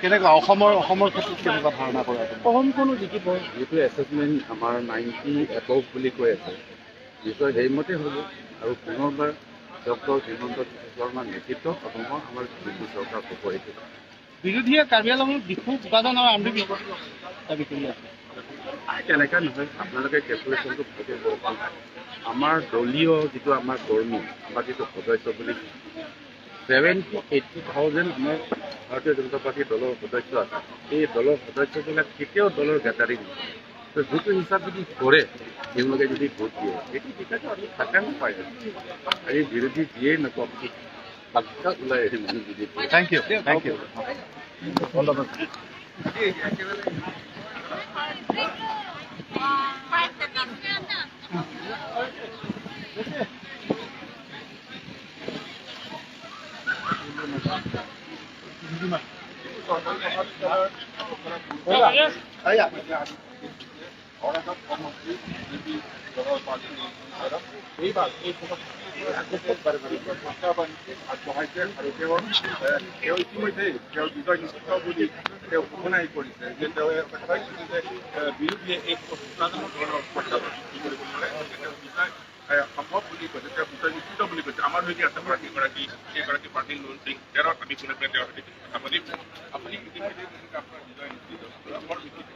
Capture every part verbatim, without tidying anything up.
কেনেকুৱা অসমৰ, অসমৰ ক্ষেত্ৰত কেনেকুৱা ধাৰণা কৰে আপুনি? অসম কোনো জিকিব? যিটো এছেচমেণ্ট আমাৰ নাইণ্টি এবভ বুলি কৈ আছে, নিশ্চয় সেইমতে হ'ব। আৰু পুনৰবাৰ ডক্টৰ হিমন্ত বিশ্ব শৰ্মাৰ নেতৃত্বত অসমৰ আমাৰ বিজেপি চৰকাৰ হ'ব। এইটো বিৰোধীয়ে কাৰ্বি আংলঙত ডিফু, বোকাজান আৰু আমৰিক দাবী কৰি আছে। নাই, তেনেকা নহয়, আপোনালোকে কেলকুলেশ্যনটো ভালকে কৰক। আমাৰ দলীয় যিটো আমাৰ কৰ্মী, আমাৰ যিটো সদস্য বুলি, ছেভেণ্টি এইটি থাউজেণ্ড আমাৰ ভাৰতীয় জনতা পাৰ্টীৰ দলৰ সদস্য আছে। এই দলৰ সদস্যবিলাক কেতিয়াও দলৰ গেটাৰিং নহয়। তো যিটো হিচাপ যদি কৰে, তেওঁলোকে যদি ভোট দিয়ে, সেইটো হিচাপে আমি থাকা নাপায়। আজি বিৰোধী যিয়ে নকওক, বাক্কা ওলাই আহিম আমি BJP. Thank you, thank you. All the best. এইবাৰ এই সমষ্টিত এইবাৰ এই সমষ্টিত প্ৰত্যাহ্বান আগবঢ়াইছে আৰু তেওঁ, এ, তেওঁ ইতিমধ্যেই তেওঁ বিজয় নিশ্চিত বুলি তেওঁ ঘোষণা কৰিছে যে তেওঁ এই কথা কৈছে যে, এ, বিৰোধীয়ে এই নানান ধৰণৰ প্ৰত্যাহ্বান সৃষ্টি কৰিব নোৱাৰে, গতিকে তেওঁ বিজয়, এ, সম্ভৱ বুলি কৈছে, তেওঁ বিজয় নিশ্চিত বুলি কৈছে। আমাৰ সৈতে আছে প্ৰাৰ্থীগৰাকী, এইগৰাকী প্ৰাৰ্থী লুন সিং তেৰত আমি কোনোবা তেওঁৰ সৈতে কথা পাতিম। আপুনি ইতিমধ্যে কৈছে যে আপোনাৰ বিজয় নিশ্চিত। বৰ বিশেষ।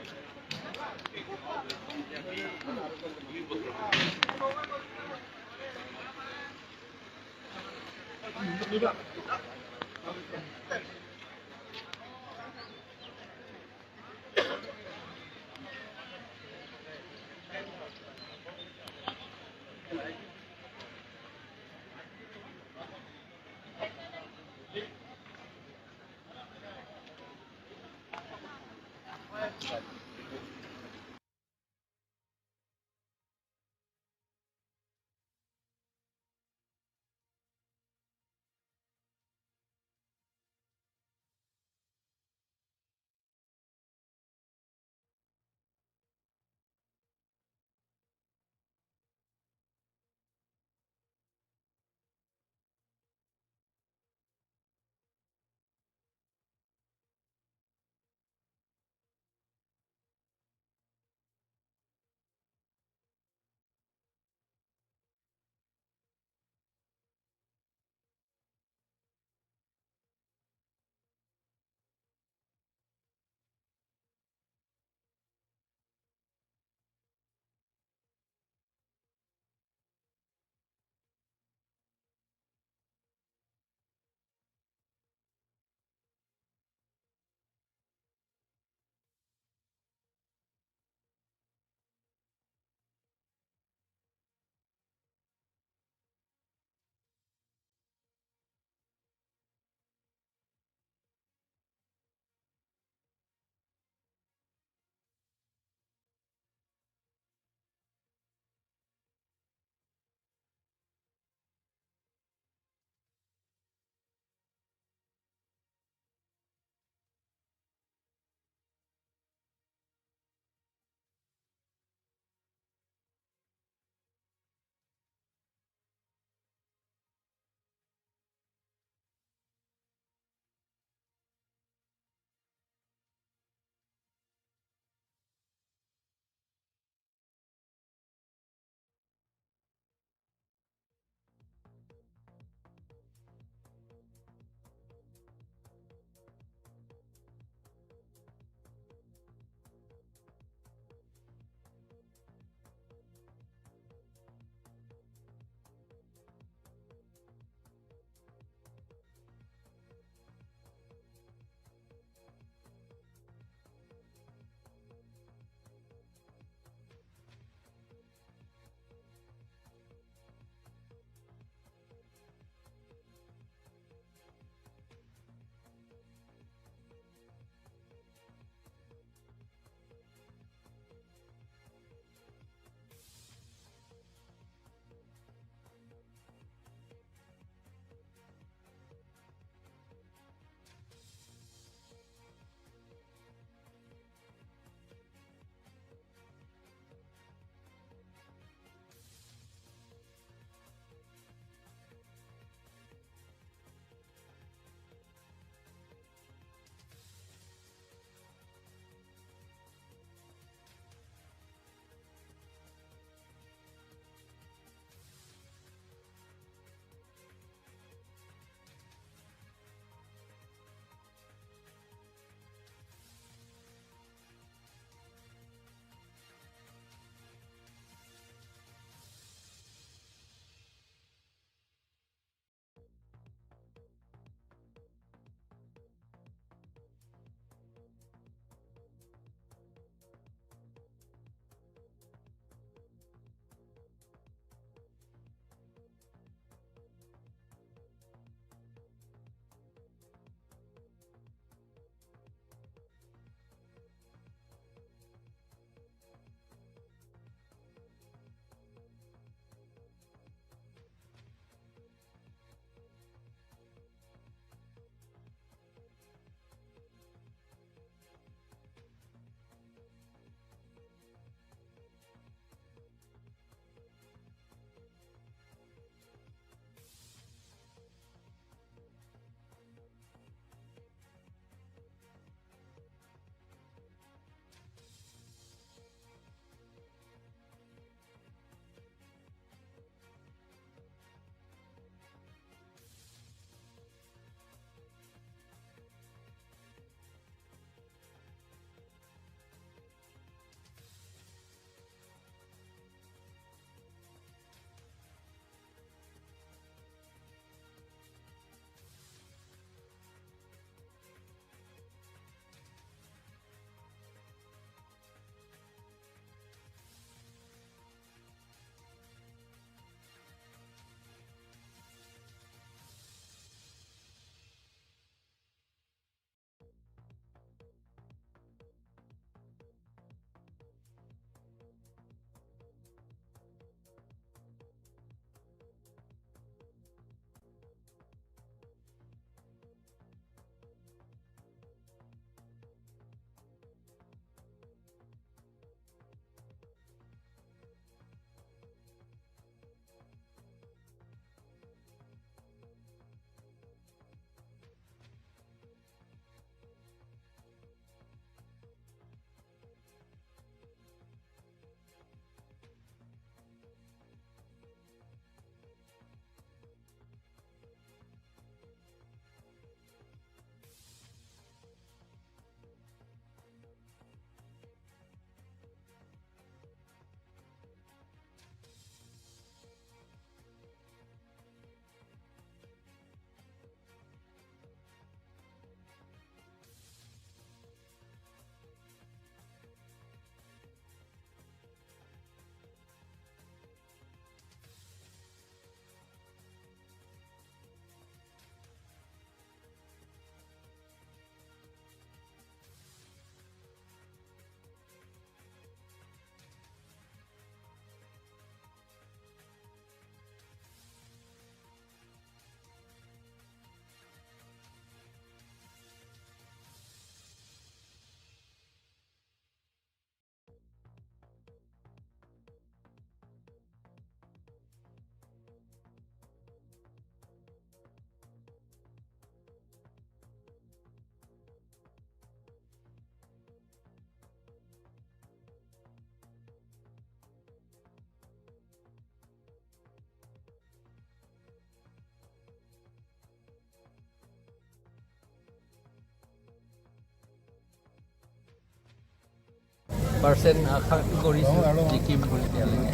পাৰ্চেণ্ট আশা কৰিছোঁ জিকিম বুলি এতিয়ালৈকে।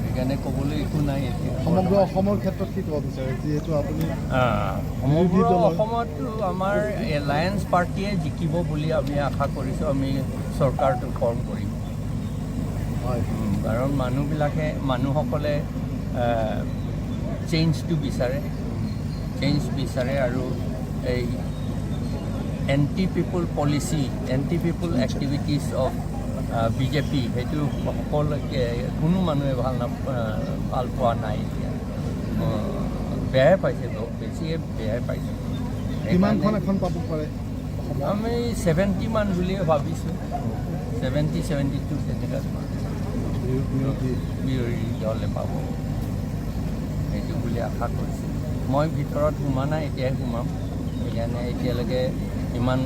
সেইকাৰণে ক'বলৈ একো নাই এতিয়া। সমগ্ৰ অসমৰ ক্ষেত্ৰত কি ক'ব বিচাৰে, যিহেতু আপুনি আহ, সমগ্ৰ বিৰোধী দলৰ অসমতো আমাৰ এলায়েন্স পাৰ্টিয়ে জিকিব বুলি আমি আশা কৰিছোঁ। আমি চৰকাৰটো ফৰ্ম কৰিম। হয়। উম, কাৰণ মানুহবিলাকে, মানুহসকলে, আহ, চেঞ্জটো বিচাৰে, চেঞ্জ বিচাৰে আৰু এই anti people policy, anti people activities of, ah, B J P, সেইটো সকলোকে, কোনো মানুহে ভাল নাপ-, আহ, ভাল পোৱা নাই এতিয়া। আহ, বেয়াই পাইছে, ব-, বেছিয়ে বেয়াই পাইছে। কিমানখন সেইকাৰণে এখন পাব পাৰে? আমি ছেভেণ্টি মান বুলিয়ে ভাবিছোঁ, ছেভেণ্টি, ছেভেণ্টি টু তেনেকুৱা বিৰোধী। বিৰোধী দলে পাব, সেইটো বুলি আশা কৰিছোঁ। মই ভিতৰত সোমা নাই, এতিয়াহে সোমাম। সেইকাৰণে এতিয়ালৈকে ইমান,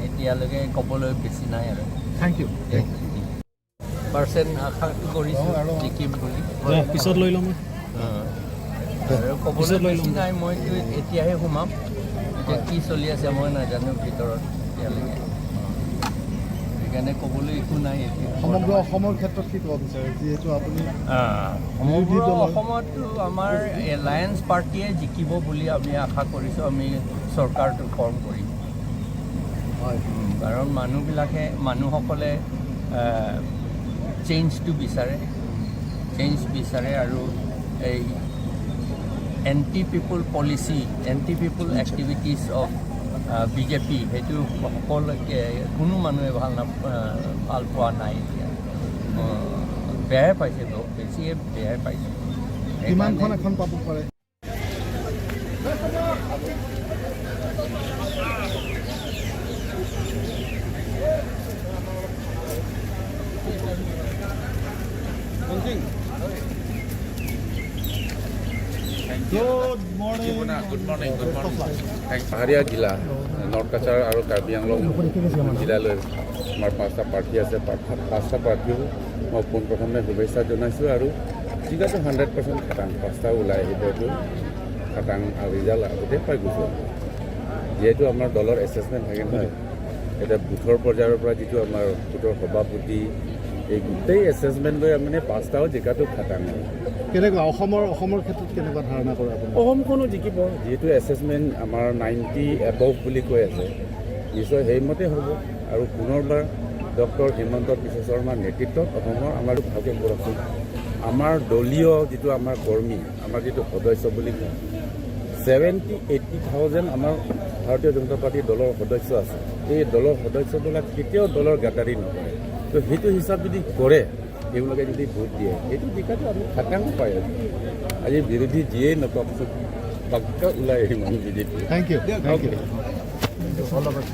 এতিয়ালৈকে ক'বলৈ বেছি নাই আৰু। Thank you. পাৰ্চেণ্ট আশা কৰিছোঁ জিকিম বুলি। দে, পিছত লৈ ল'ম। অ। আৰু ক'বলৈ পিছত লৈ বেছি ল'ম। নাই, মইতো এতিয়াহে সোমাম। এতিয়া কি চলি আছে মই নাজানো ভিতৰত এতিয়ালৈকে। সেইকাৰণে ক'বলৈ একো নাই এতিয়া। সমগ্ৰ অসমৰ ক্ষেত্ৰত কি ক'ব বিচাৰে, যিহেতু আপুনি আহ, বিৰোধী সমগ্ৰ দলৰ অসমতো আমাৰ এলায়েন্স পাৰ্টিয়ে জিকিব বুলি আমি আশা কৰিছোঁ। আমি চৰকাৰটো ফৰ্ম কৰিম। হয়। উম, কাৰণ মানুহবিলাকে, মানুহসকলে, আহ, চেঞ্জটো বিচাৰে, চেঞ্জ বিচাৰে আৰু এই anti people policy, anti people activities of, ah, B J P, সেইটো সকলোকে, কোনো মানুহে ভাল নাপ-, আহ, ভাল পোৱা নাই এতিয়া। আহ, বেয়াই পাইছে, ব-, বেছিয়ে বেয়াই পাইছে। কিমানখন সেইকাৰণে এখন পাব পাৰে? Good morning. Good morning, good morning. Thank you. পাহাৰীয়া জিলা, নৰ্থ কাছাৰ আৰু কাৰ্বি আংলং জিলালৈ আমাৰ পাঁচটা প্ৰাৰ্থী আছে। পাঁচ-, পাঁচটা প্ৰাৰ্থীও মই পোনপ্ৰথমে শুভেচ্ছা জনাইছোঁ আৰু জিকাটো হাণ্ড্ৰেড পাৰ্চেণ্ট খাটাং, পাঁচটা ওলাই আহিব, এইটো খাটাং আৰু ৰিজাল্ট আগতে পাই গৈছোঁ। যিহেতু আমাৰ দলৰ এছেচমেণ্ট থাকে নহয়, হয়। এতিয়া বুথৰ পৰ্যায়ৰ পৰা যিটো আমাৰ বুথৰ সভাপতি, এই গোটেই এছেচমেণ্ট লৈ মানে পাঁচটাও জিকাটো খাটাং। কেনেকুৱা অসমৰ, অসমৰ ক্ষেত্ৰত কেনেকুৱা ধাৰণা কৰে আপুনি? অসমখনো জিকিব, যিহেতু এছেচমেণ্ট আমাৰ নাইণ্টি এবভ বুলি কৈ আছে, নিশ্চয় সেইমতে হ'ব। আৰু পুনৰবাৰ ডক্টৰ হিমন্ত বিশ্ব শৰ্মাৰ নেতৃত্বত অসমৰ আমাৰ ভালকৈ কৰকচোন। আমাৰ দলীয় যিটো আমাৰ কৰ্মী, আমাৰ যিটো সদস্য বুলি কয়, ছেভেণ্টি এইটি থাউজেণ্ড আমাৰ ভাৰতীয় জনতা পাৰ্টীৰ দলৰ সদস্য আছে। এই দলৰ সদস্যবিলাক কেতিয়াও দলৰ গাদ্দাৰী নকৰে। তো সেইটো হিচাপ যদি কৰে, তেওঁলোকে যদি ভোট দিয়ে, সেইটো জিকাটো আমি খাটাং পাই আছো। আজি বিৰোধী যিয়েই নকওক, পাক্কা ওলাই আহিম আমি B J P. Thank you. Thank you. Okay. All the best.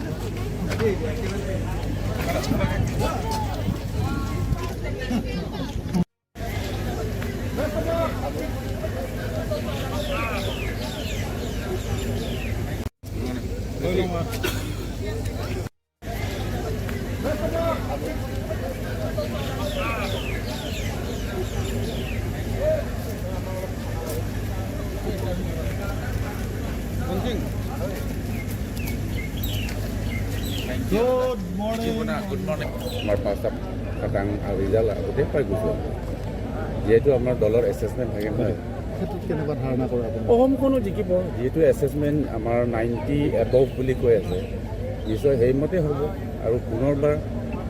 Good morning. Good morning. আমাৰ পাঁচটা খাটাং আৰু ৰিজাল্ট আগতে পাই গৈছোঁ। যিহেতু আমাৰ দলৰ এছেচমেণ্ট থাকে নহয়। ক্ষেত্ৰত কেনেকুৱা ধাৰণা কৰে আপুনি? অসমখনো জিকিব, যিহেতু এছেচমেণ্ট আমাৰ নাইণ্টি এবভ বুলি কৈ আছে, নিশ্চয় সেইমতে হ'ব। আৰু পুনৰবাৰ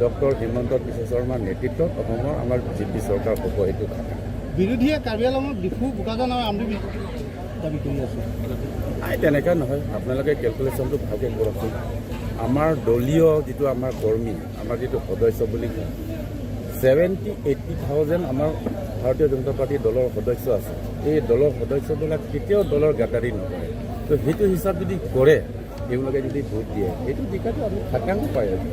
ডক্টৰ হিমন্ত বিশ্ব শৰ্মাৰ নেতৃত্বত অসমৰ আমাৰ বি জে পি চৰকাৰ হ'ব, সেইটো কথা। বিৰোধীয়ে কাৰ্বি আংলঙত ডিফু, বোকাজান আৰু আমডুবি দাবী কৰি আছে। নাই, তেনেকা নহয়। আপোনালোকে কেলকুলেশ্যনটো ভালকৈ কৰকচোন। আমাৰ দলীয় যিটো আমাৰ কৰ্মী, আমাৰ যিটো সদস্য বুলি কয়, ছেভেণ্টি এইটি থাউজেণ্ড আমাৰ ভাৰতীয় জনতা পাৰ্টীৰ দলৰ সদস্য আছে। এই দলৰ সদস্যবিলাক কেতিয়াও দলৰ গাদ্দাৰী নকৰে। তো সেইটো হিচাপ যদি কৰে, তেওঁলোকে যদি ভোট দিয়ে, সেইটো জিকাটো আমি খাটাং পাই আছো।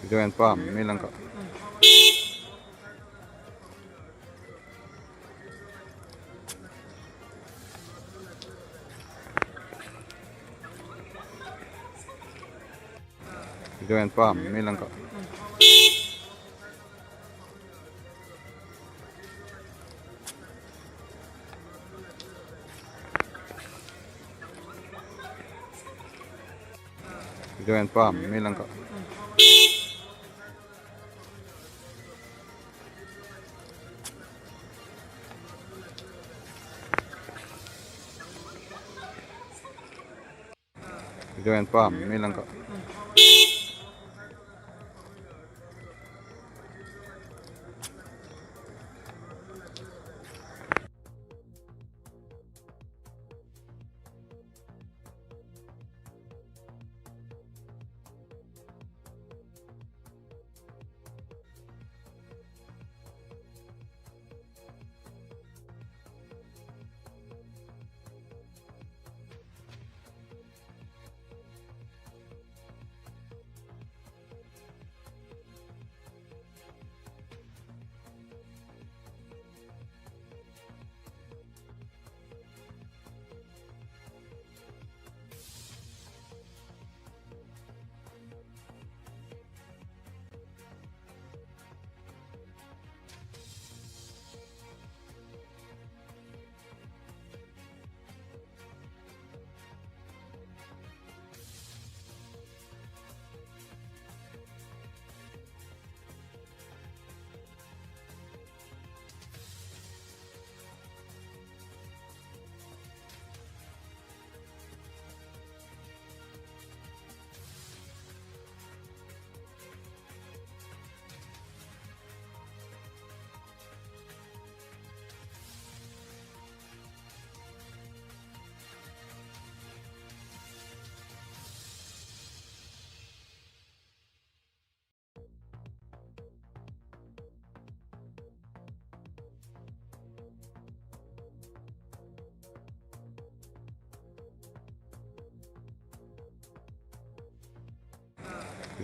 Join pam, milang ka. Join pam, milang ka. Join pam, milang ka. Join pam, milang ka.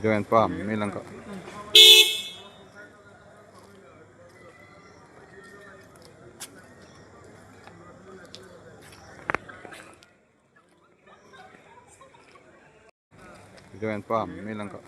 Join pam, milang ka. Join pam, milang ka.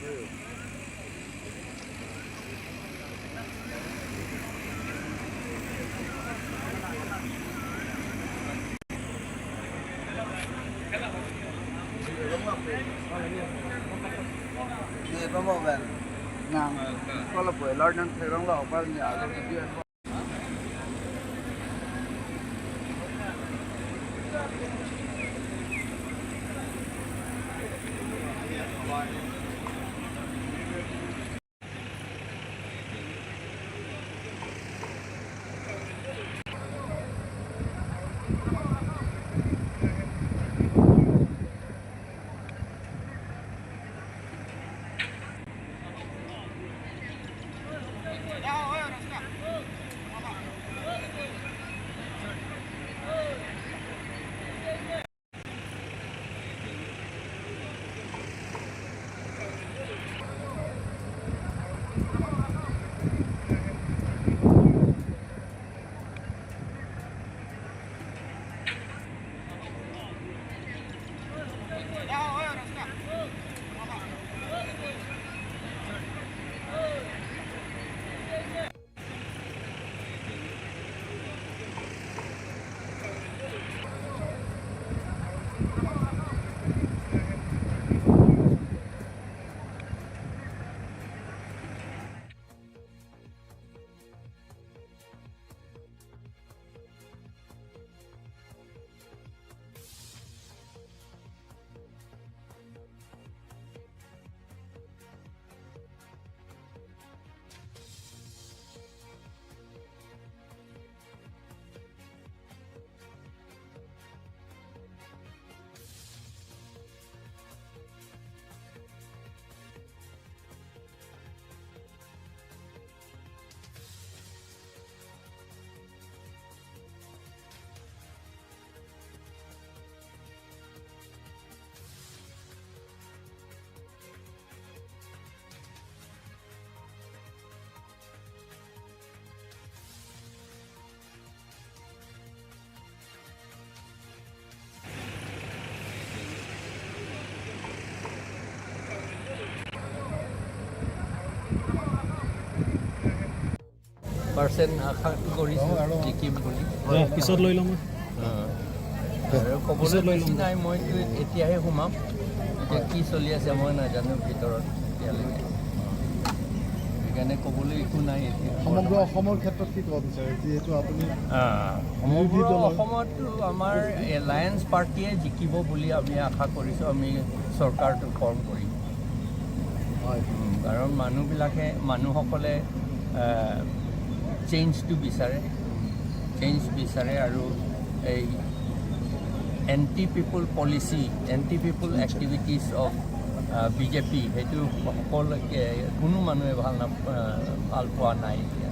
Ni promo ben. Nang, kalau boleh, Lord nang terang lo, apa ni, percent আশা কৰিছোঁ জিকিম বুলি। অ, পিছত লৈ ল'ম। অ। আৰু ক'বলৈ পিছত লৈ বেছি ল'ম। নাই, মইতো এতিয়াহে সোমাম। এতিয়া কি চলি আছে মই নাজানো ভিতৰত এতিয়ালৈকে। সেইকাৰণে ক'বলৈ একো নাই এতিয়া। সমগ্ৰ অসমৰ ক্ষেত্ৰত কি ক'ব বিচাৰে, যিহেতু আপুনি আ, সমগ্ৰ বিৰোধী দলৰ অসমততো আমাৰ এলায়েন্স পাৰ্টিয়ে জিকিব বুলি আমি আশা কৰিছোঁ। আমি চৰকাৰটো ফৰ্ম কৰিম। হয়। উম, কাৰণ মানুহবিলাকে, মানুহসকলে, আ, চেঞ্জটো বিচাৰে, চেঞ্জ বিচাৰে আৰু এই anti people policy, anti people activities of, ah, B J P, সেইটো সকলোকে, কোনো মানুহে ভাল নাপ-, আ, ভাল পোৱা নাই এতিয়া।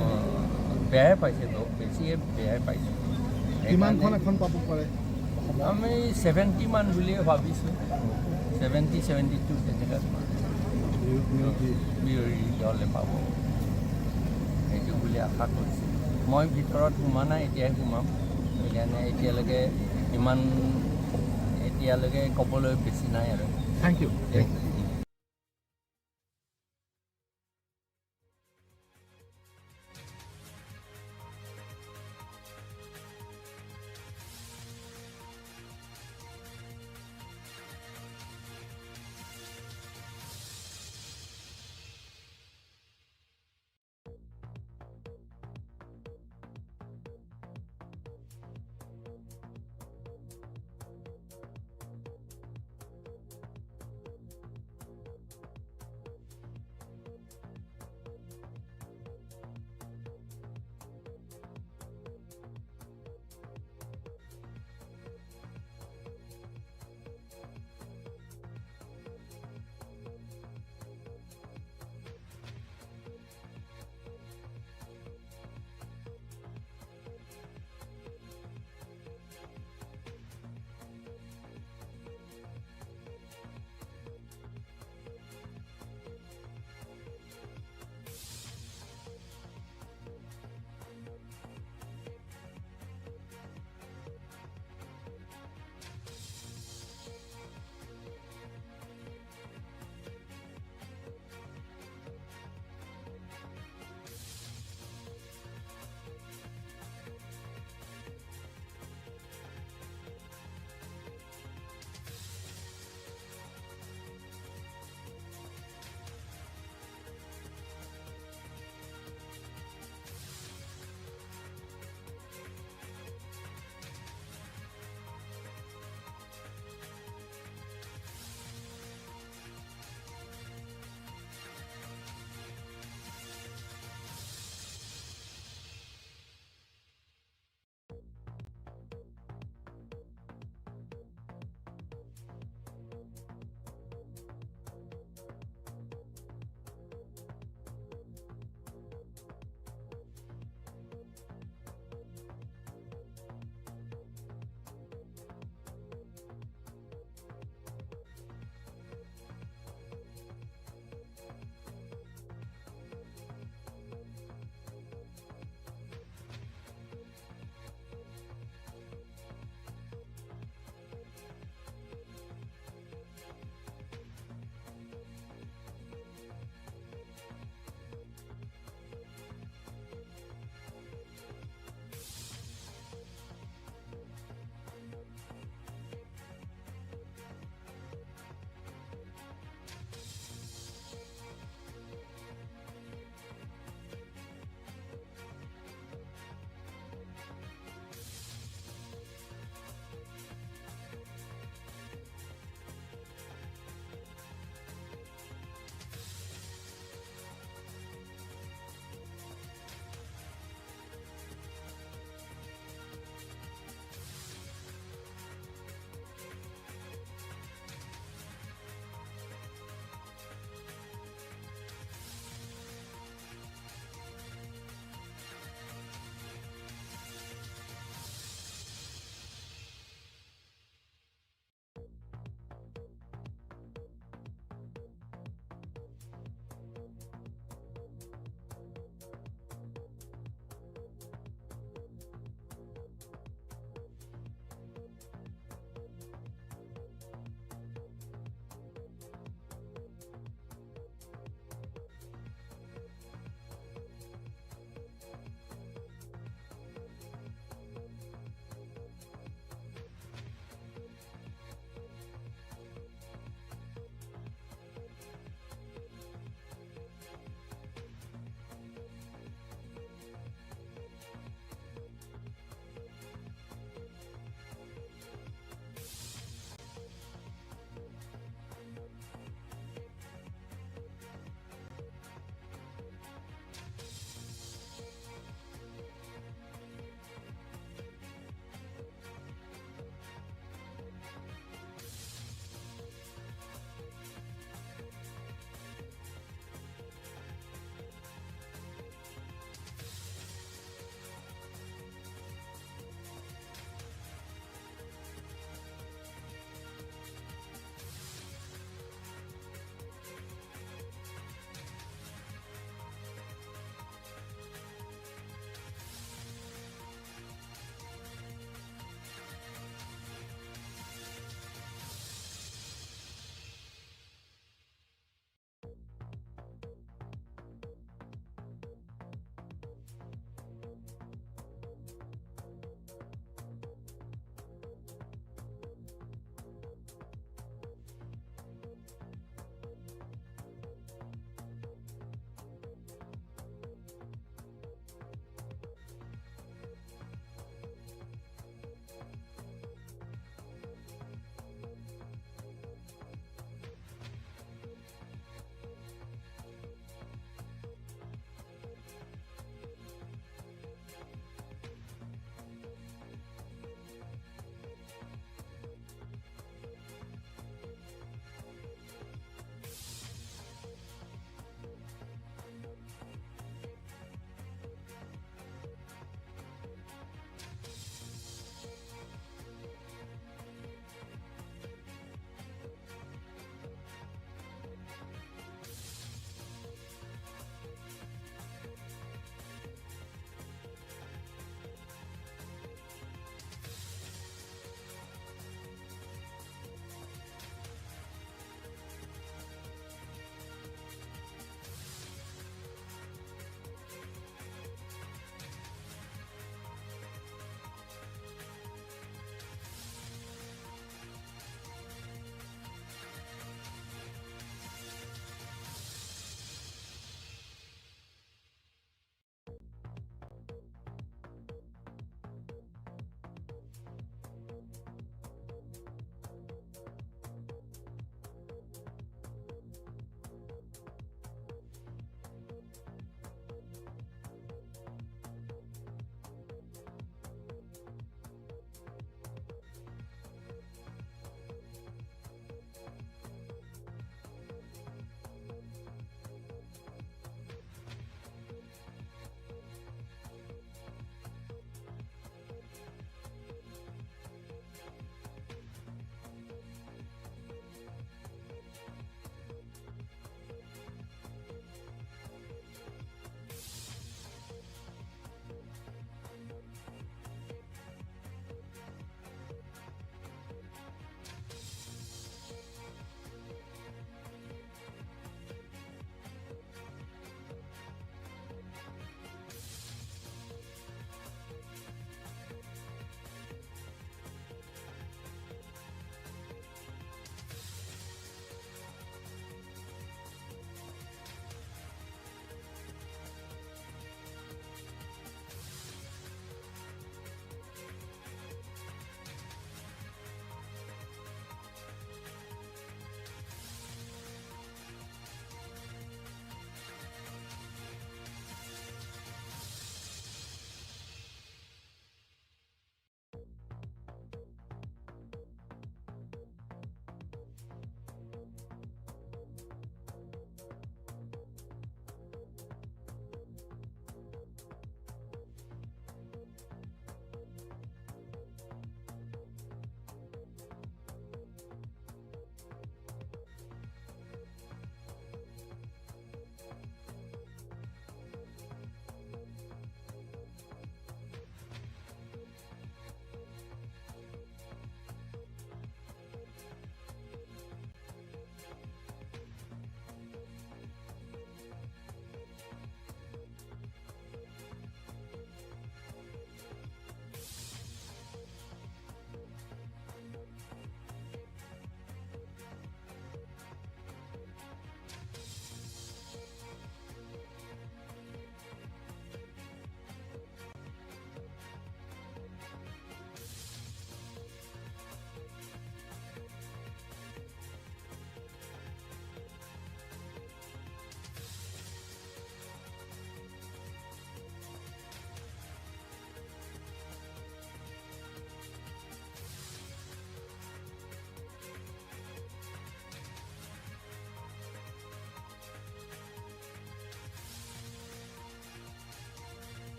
অ, বেয়াই পাইছে, ব-, বেছিয়ে বেয়াই পাইছে। কিমানখন সেইকাৰণে এখন পাব পাৰে? আমি ছেভেণ্টি মান বুলিয়ে ভাবিছোঁ, ছেভেণ্টি, ছেভেণ্টি টু তেনেকুৱা বিৰোধী, বিৰোধী দলে পাব, সেইটো বুলি আশা কৰিছোঁ। মই ভিতৰত সোমা নাই, এতিয়াই সোমাম। সেইকাৰণে এতিয়ালৈকে ইমান, এতিয়ালৈকে ক'বলৈ বেছি নাই আৰু। Thank you.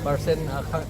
Percent akhang.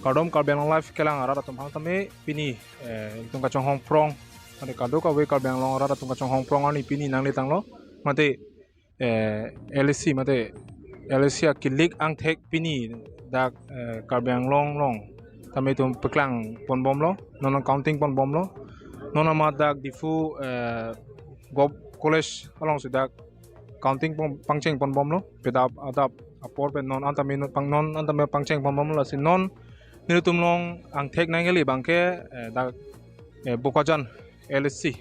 Kardom Karbi Anglong Live kelang arat atum aphan tame pini, eh, itum kachonghong prong, mate kadokave Karbi Anglong arat atum kachonghong prong arni pini nangletanglo, mate, eh, L A C, mate L A C akilik angthek pini dak, eh, Karbi Anglong along tame itum paklang ponbomlo, non counting ponbomlo, non amat dak Diphu, eh, Govt College alongsi dak counting pon, pangcheng ponbomlo, pedap adap apor pen non an tame non pang, non an tame pangcheng ponbomlo, lasi non nelitum along angthek nangkele abangke, eh, dak, eh, Bokajan L A C,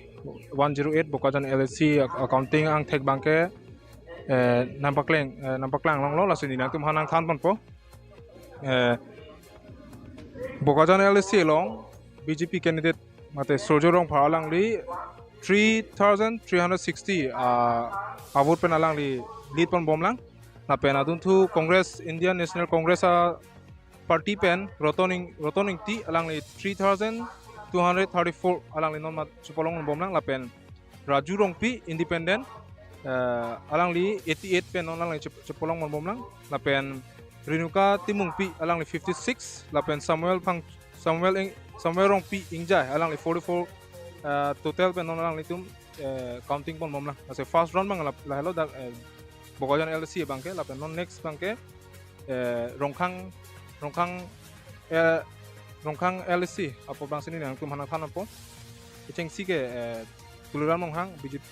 one zero eight Bokajan L A C ac-, acounting angthek abangke, eh, nangpakleng, eh, nangpaklang longlo, lasi nelitum aphan nangthan ponpo. Eh, Bokajan L A C along B J P candidate mate Surjya Rongphar alangli three thousand three hundred sixty, ah, a-vote pen alangli lead ponbomlang. Lapen adunthu Congress, Indian National Congress a-party pen Roton Eng-, Roton Engti alangli three thousand two hundred thirty-four alangli non amat chepolong bomlang. Lapen Raju Rongpi independent, eh, alangli eighty-eight pen non alangli chep-, chepolong ponbomlang. Lapen Renuka Timungpi alangli fifty-six, lapen Samuel Phang, Samuel Eng-, Samuel Rongpi Ingjai alangli forty-four, eh, total pen non alanglitum, eh, counting ponbomlang. Lasi first round abang la, lahelo dak, eh, Bokajan L A C abangke, lapen non next abangke, eh, Rongkhang, Rongkhang, eh, Rongkhang L A C apor abangsi nelitum aphan nangthan ponpo. Kechengsi ke, eh, Tuliram Ronghang, B J P,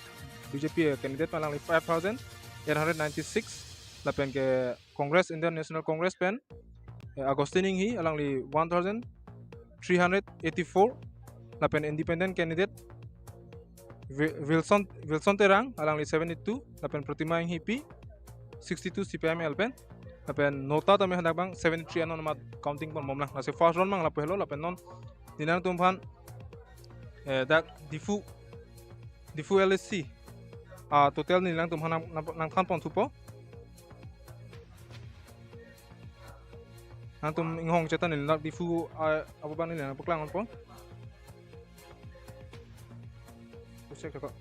B J P, eh, candidate alangli five thousand eight hundred ninety-six, lapen ke Congress, Indian National Congress pen, eh, Augustine Enghi alangli one thousand three hundred eighty-four, lapen independent candidate Wi-, Wilson, Wilson Terang alangli seventy-two, lapen Protima Enghipi sixty-two C P I M L pen, lapen nota tame hadak abang seventy-three anon amat counting ponbomlang. Lasi first round abang lapu helo, lapen non nelitum aphan, eh, dak Diphu, Diphu L A C, ah, total nelitum aphan nang, nang, nangthan ponthupo. Nangtum inghong cheta neli dak Diphu, ah, apor abang neli nangpaklang ponpo. Usek ko.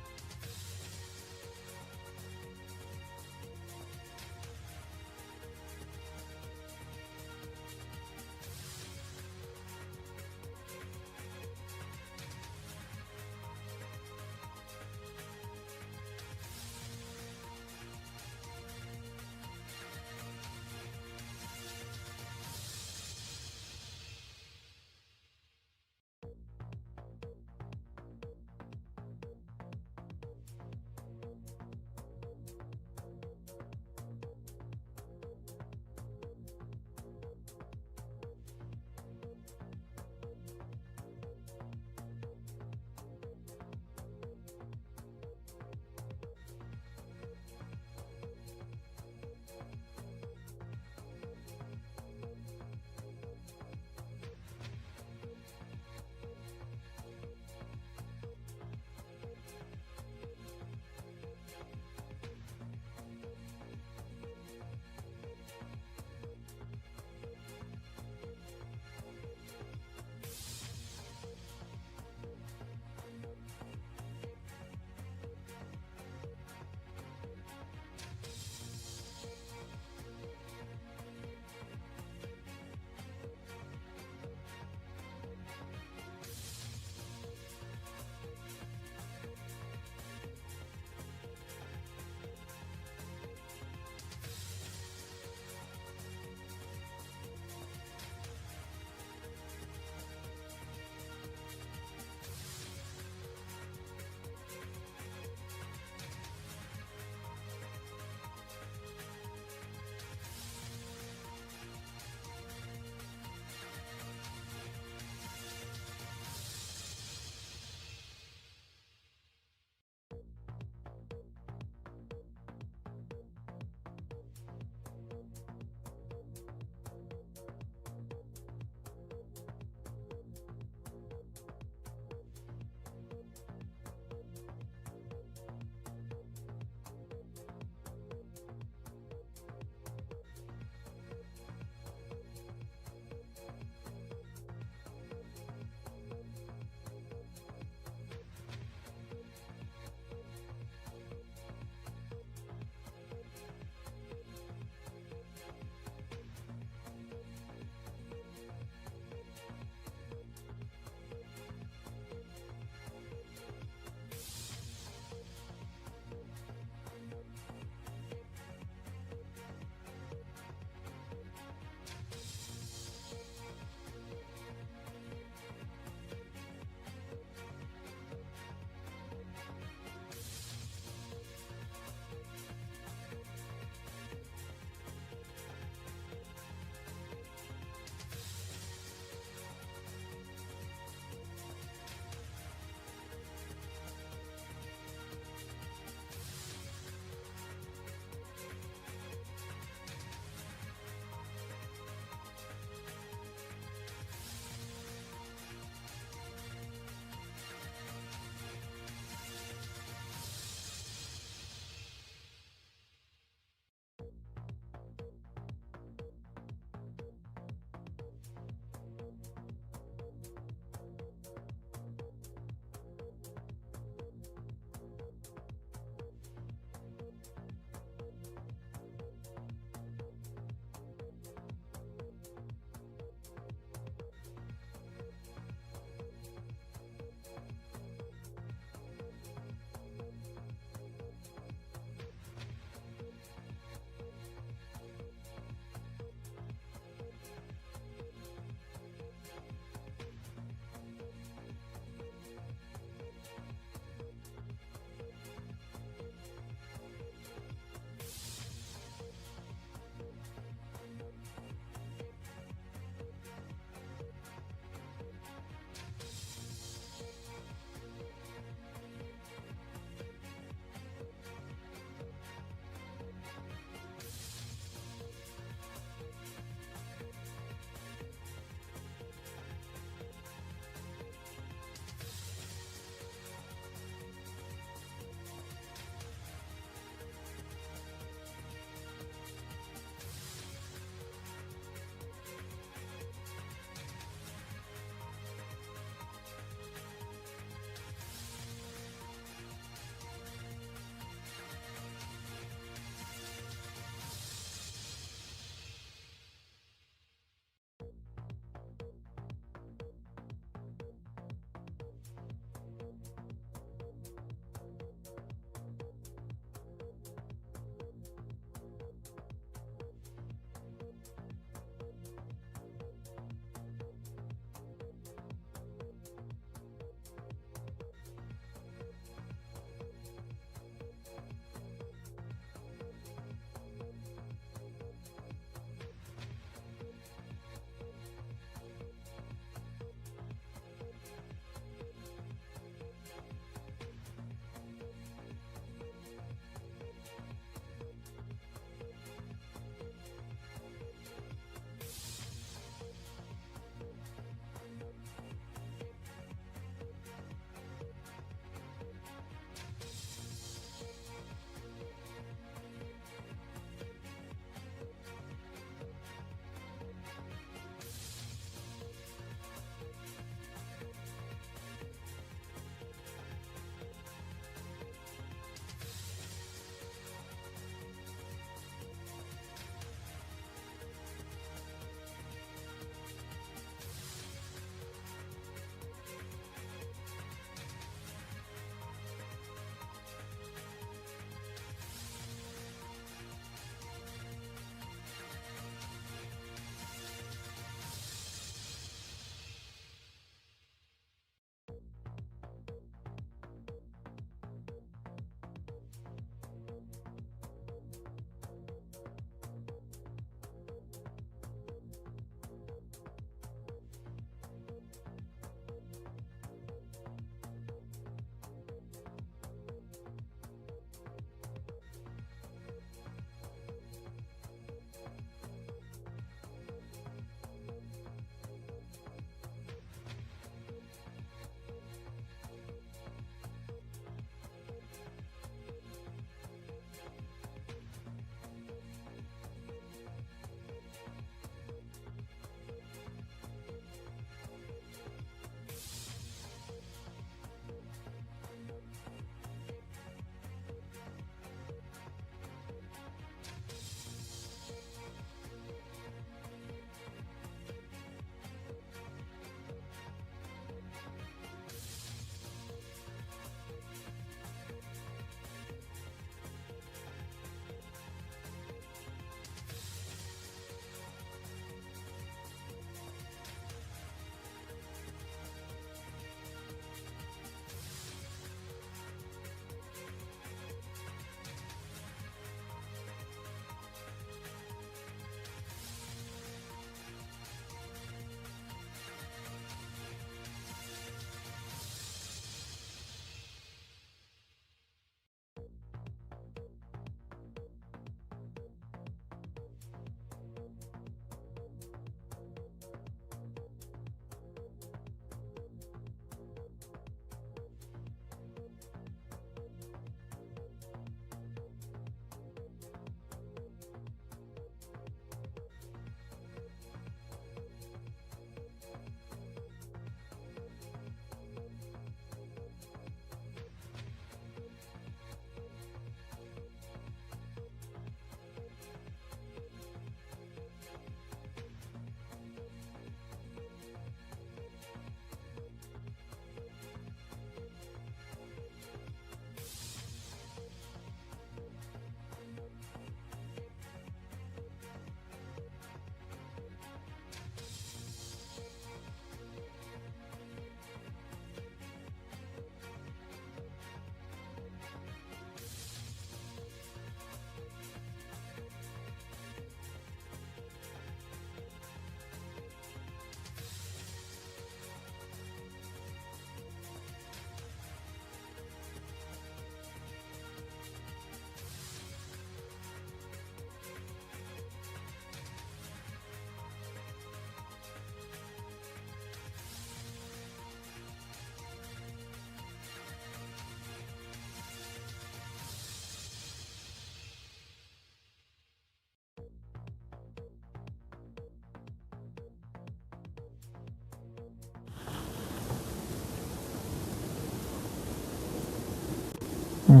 Hmm.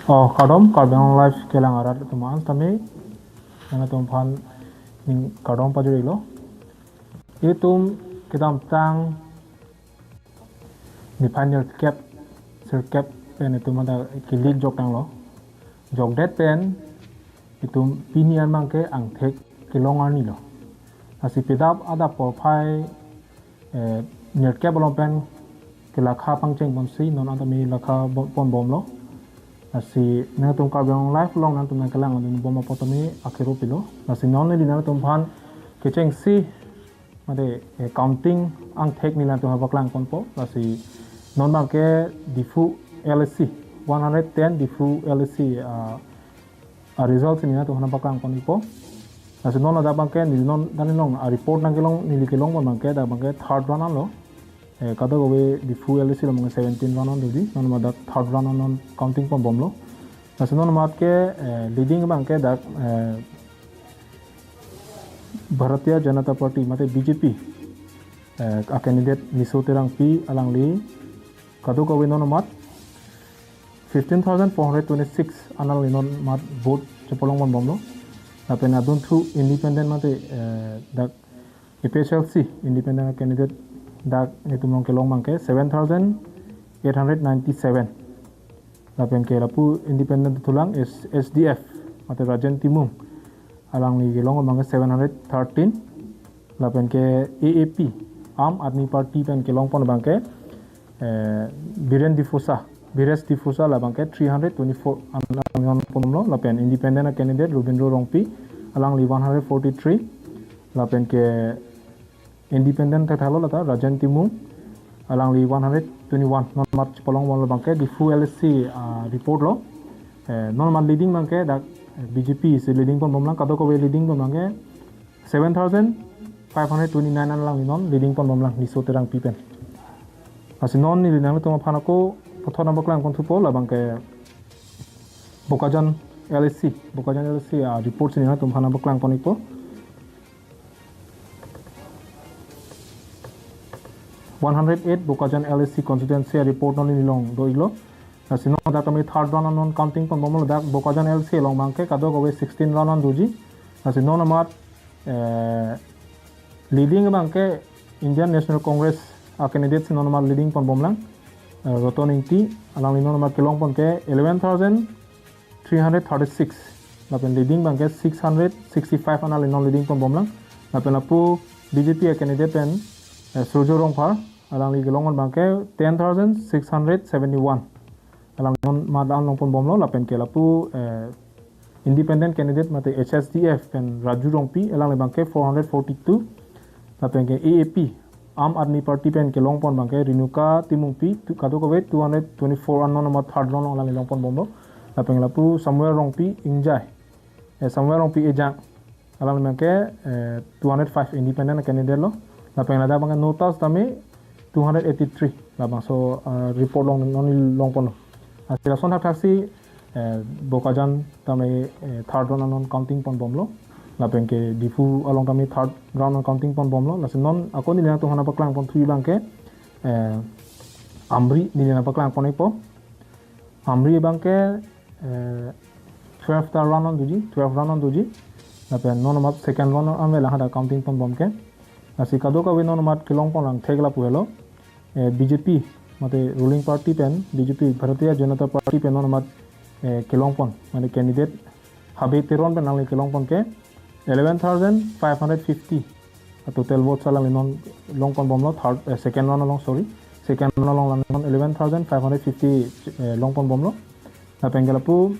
Oh, kardom, Karbi Anglong Live kelang arat atum an tame. Nangtum aphan ning kardom pajirilo. Itum kedamtang niphai nerkep, sirkep pen itum ada kilik jok tanglo. Jokdet pen itum pini an abangke angthek kelong arnilo. Lasi pidap adap porphai, eh, nerkep along pen kelakha pangcheng ponsi non an tame lakha bo-, ponbomlo. Lasi nangtum Karbi Anglong Live along nangtum nangkelang adun bom apot tame akero pilo. Lasi non neli nangtum aphan kechengsi mate, eh, counting angthek neli nangtum aphan paklang ponpo. Lasi non abangke Diphu L A C, one hundred ten Diphu L A C, ah, a result si neli nangtum aphan paklang ponpo. Lasi non ladak abangke neli non dan non a report nangkelong neli kelong pon abangke dak abangke third round anlo. Eh, kadokave Diphu L A C along abangke seventeen round an doji. Non ladak third round an non counting ponbomlo. Lasi non amat ke, eh, leading abangke dak, eh, Bharatiya Janata Party mate B J P, eh, a candidate Niso Terangpi alangli kadokave non amat fifteen thousand four hundred twenty-six an alangli non amat vote chepalong ponbomlo. Lapen adunthu independent mate, eh, dak A P H L C independent candidate dak netum along kelong abangke seven thousand eight hundred ninety-seven. Lapen ke lapu independent thulang S-, S D F mate Rajen Timung alangli kelong abangke seven hundred thirteen. Lapen ke A A P, Aam Aadmi Party pen kelong pon abangke, eh, Biren D'Souza, Biresh D'Souza la abangke three hundred twenty-four an alangli ponlo. Lapen independent candidate Robindro Rongpi alangli one hundred forty-three. Lapen ke independent thekthalo lata Rajen Timung alangli one hundred twenty-one. Non amat chepalong ponlo abangke Diphu L A C, ah, report lo. Eh, non amat leading abangke dak, eh, B J P si leading ponbomlang, kadokave leading pon abangke seven thousand five hundred twenty-nine an alangli non leading ponbomlang Niso Terangpi pen. Lasi non neli nangtum aphan ako puthot nangpaklang ponthupo, labangke Bokajan L A C, Bokajan L A C, ah, report si neli nangtum aphan nangpaklang pon-ikpo. One hundred eight Bokajan L A C constituency a report non neli along do-iklo. Lasi non dak tame third round an non counting ponbomlo, dak Bokajan L A C along abangke kadokave sixteen round an doji. Lasi non amat, eh, leading abangke Indian National Congress a candidate si non amat leading ponbomlang, eh, Roton Engti, alangli non amat kelong pon ke eleven thousand three hundred thirty-six. Lapen leading abangke six hundred sixty-five an alangli non leading ponbomlang. Lapen lapu B J P a candidate pen, eh, Surjya Rongphar, alangli kelong pon abangke ten thousand six hundred seventy-one. Alangli non amat an long ponbomlo. Lapen ke lapu, eh, independent candidate mate H S D F pen Raju Rongpi, alangli abangke four hundred forty-two. Lapen ke A A P, Aam Aadmi Party pen kelong pon abangke Renuka Timungpi, tu-, kadokave two hundred twenty-four an non amat third round along alangli long ponbomlo. Lapen lapu Samuel Rongpi Ingjai, eh, Samuel Rongpi Ejang, alangli abangke, eh, two hundred five independent candidate lo. Lapen ladak abangke nota tame two hundred eighty-three. Labangso, eh, report along non neli long ponlo. Lasi lason thakthaksi, eh, Bokajan tame, eh, third round an non counting ponbomlo. Lapen ke Diphu along tame third round an counting ponbomlo. Lasi non ako neli nangtum aphan nangpaklang ponthu abangke, eh, Amri neli nangpaklang pon-ikpo. Amri abangke, eh, twelve ta round an doji, twelve round an doji. Lapen non amat second round an ave lang hadak counting ponbom ke. Lasi kadokave non amat kelong ponlang thek lapu helo. Eh, B J P, mate ruling party pen, B J P, Bharatiya Janata Party pen non amat, eh, kelong pon, mate candidate Habe Teron pen alangli kelong pon ke eleven thousand five hundred fifty. A total votes alangli non long ponbomlo, third, eh, second round along, sorry. Second round along alangli non eleven thousand five hundred fifty, eh, long ponbomlo. Lapen ke lapu,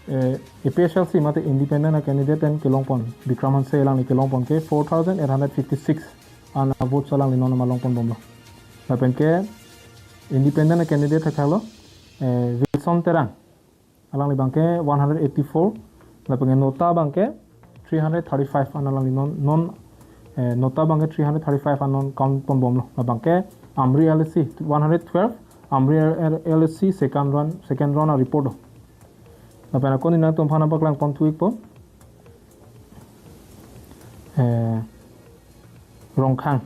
eh, A P H L C mate independent a candidate pen kelong pon, Bikram Hanse alangli kelong pon ke four thousand eight hundred fifty-six an a votes alangli non amat long ponbomlo. Lapen ke independent a candidate thakthailo, eh, Wilson Terang, alangli abangke one hundred eighty-four, lapen ke nota abangke three hundred thirty-five an alangli non, non, eh, nota abangke three hundred thirty-five an non count ponbomlo. Labangke Amri L A C one hundred twelve, Amri L-, L-, L A C second round, second round a report lo. Lapen ako neli nangtum aphan nangpaklang ponthu-ikpo. Eh, Rongkhang.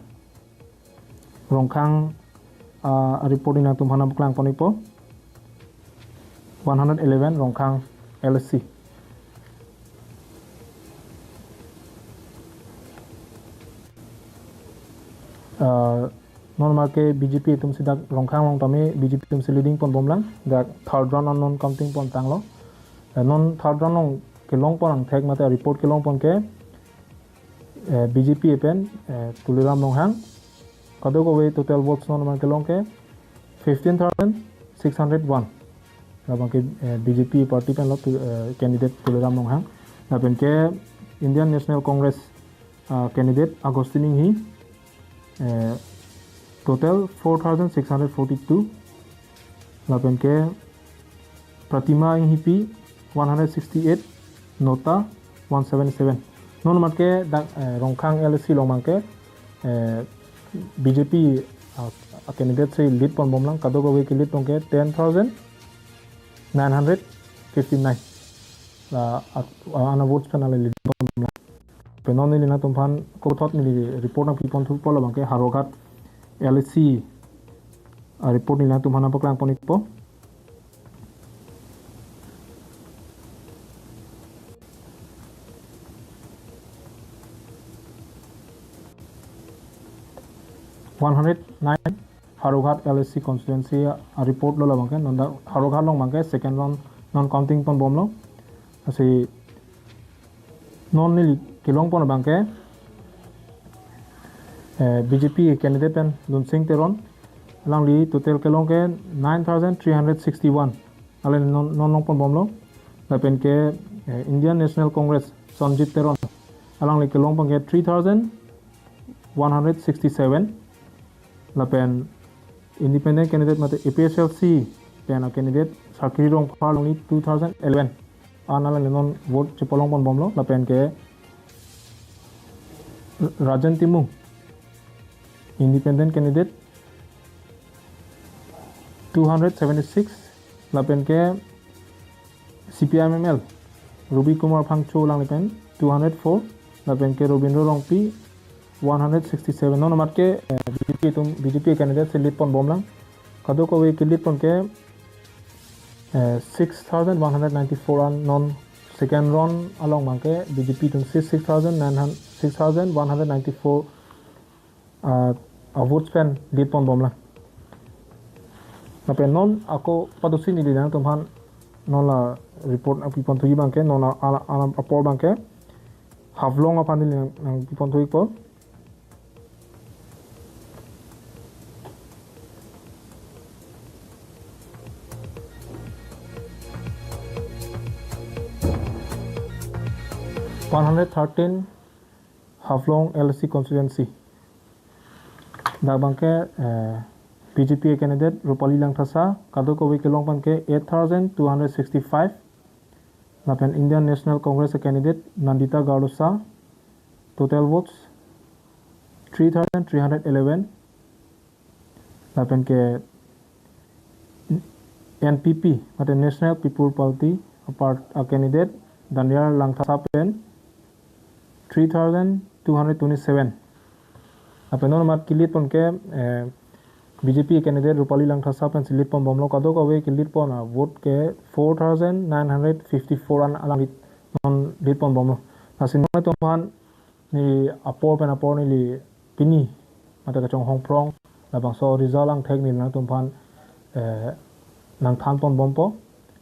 Rongkhang, ah, report neli nangtum aphan nangpaklang pon-ikpo. one hundred eleven Rongkhang L A C. Uh, non marke B J P atum si dak Rongkhang along tame B J P atum si leading pon bomlang, dak third round along non counting pon tanglo. Uh, non third round along kelong pon angthek mate report kelong pon ke, eh, B J P pen, eh, Tuliram Ronghang. Kadokave total votes non marke long ke fifteen thousand six hundred one. Labang ke, eh, B J P party pen lo tu, eh, candidate Tuliram Ronghang. Lapen ke Indian National Congress, ah, candidate Augustine Enghee, eh, total four thousand six hundred forty-two. Lapen ke Pratima Enghipi one hundred sixty-eight, Nota one seventy-seven. Non marke dak, eh, Rongkhang L A C along marke, eh, B J P, ah, candidate si lead pon bomlang, kadokave ke lead pon ke ten thousand nine hundred fifty-nine. La at, ah, ana votes pen ale lead pon bomlang. Pen non neli nangtumphan kothot neli report nangpi pon thupo labang ke Howraghat L A C, ah, report neli nangtumphan nangpaklang pon ikpo. One hundred nine Howraghat L A C constituency, ah, report lo labang ke, non dak Howraghat along abang ke second round non counting pon bomlo. Lasi non neli kelong pon abang ke, eh, B J P candidate pen Lunsing Teron, alangli total kelong ke nine thousand three hundred sixty-one. Alangli non, non long pon bomlo. Lapen ke, eh, Indian National Congress Sanjit Teron, alangli kelong abang ke three thousand one hundred sixty-seven. Lapen independent candidate mate A P H L C pen a candidate Sakri Rongphar alangli two thousand eleven. An alangli non vote chepalong pon bomlo. Lapen ke Rajen Timung, independent candidate, two hundred seventy-six. Lapen ke C P I M M L Ruby Kumar Phangcho alangli pen two hundred four. Lapen ke Robindro Rongpi one hundred sixty-seven. Non marke, eh, B J P atum, B J P candidate si lead pon bomlang. Kadokave ke lead pon ke, eh, six thousand one hundred ninety-four an non second round along abang ke B J P atum si six thousand nine hundred, six thousand one hundred ninety-four, ah, ah, votes pen lead pon bomlang. Lapen non ako pado si neli nangtumphan non la report nangpi pon thuji abang ke, non a, a, a, apor abang ke Haflong aphan neli nang, nangpi pon thu ikpo. One hundred thirteen Haflong L A C constituency. Dak abang ke, eh, B J P candidate Rupali Langthasa, kadokave kelong abang ke eight thousand two hundred sixty-five. Lapen Indian National Congress candidate Nandita Garlosa, total votes three thousand three hundred eleven. Lapen ke N P P, mate National People Party, a part, a candidate Daniel Langthasa pen three thousand two hundred twenty-seven. Lapen non mat ke lead pon ke, eh, B J P candidate Rupali Langthasa pen si lead pon bomlo, kadokave ke lead pon a vote ke four thousand nine hundred fifty-four an alangli non lead pon bomlo. Lasi non nangtumphan neli apor pen apor neli pini mate kachonghong phrong labangso result angthek neli nangtumphan, eh, nangthan pon bompo.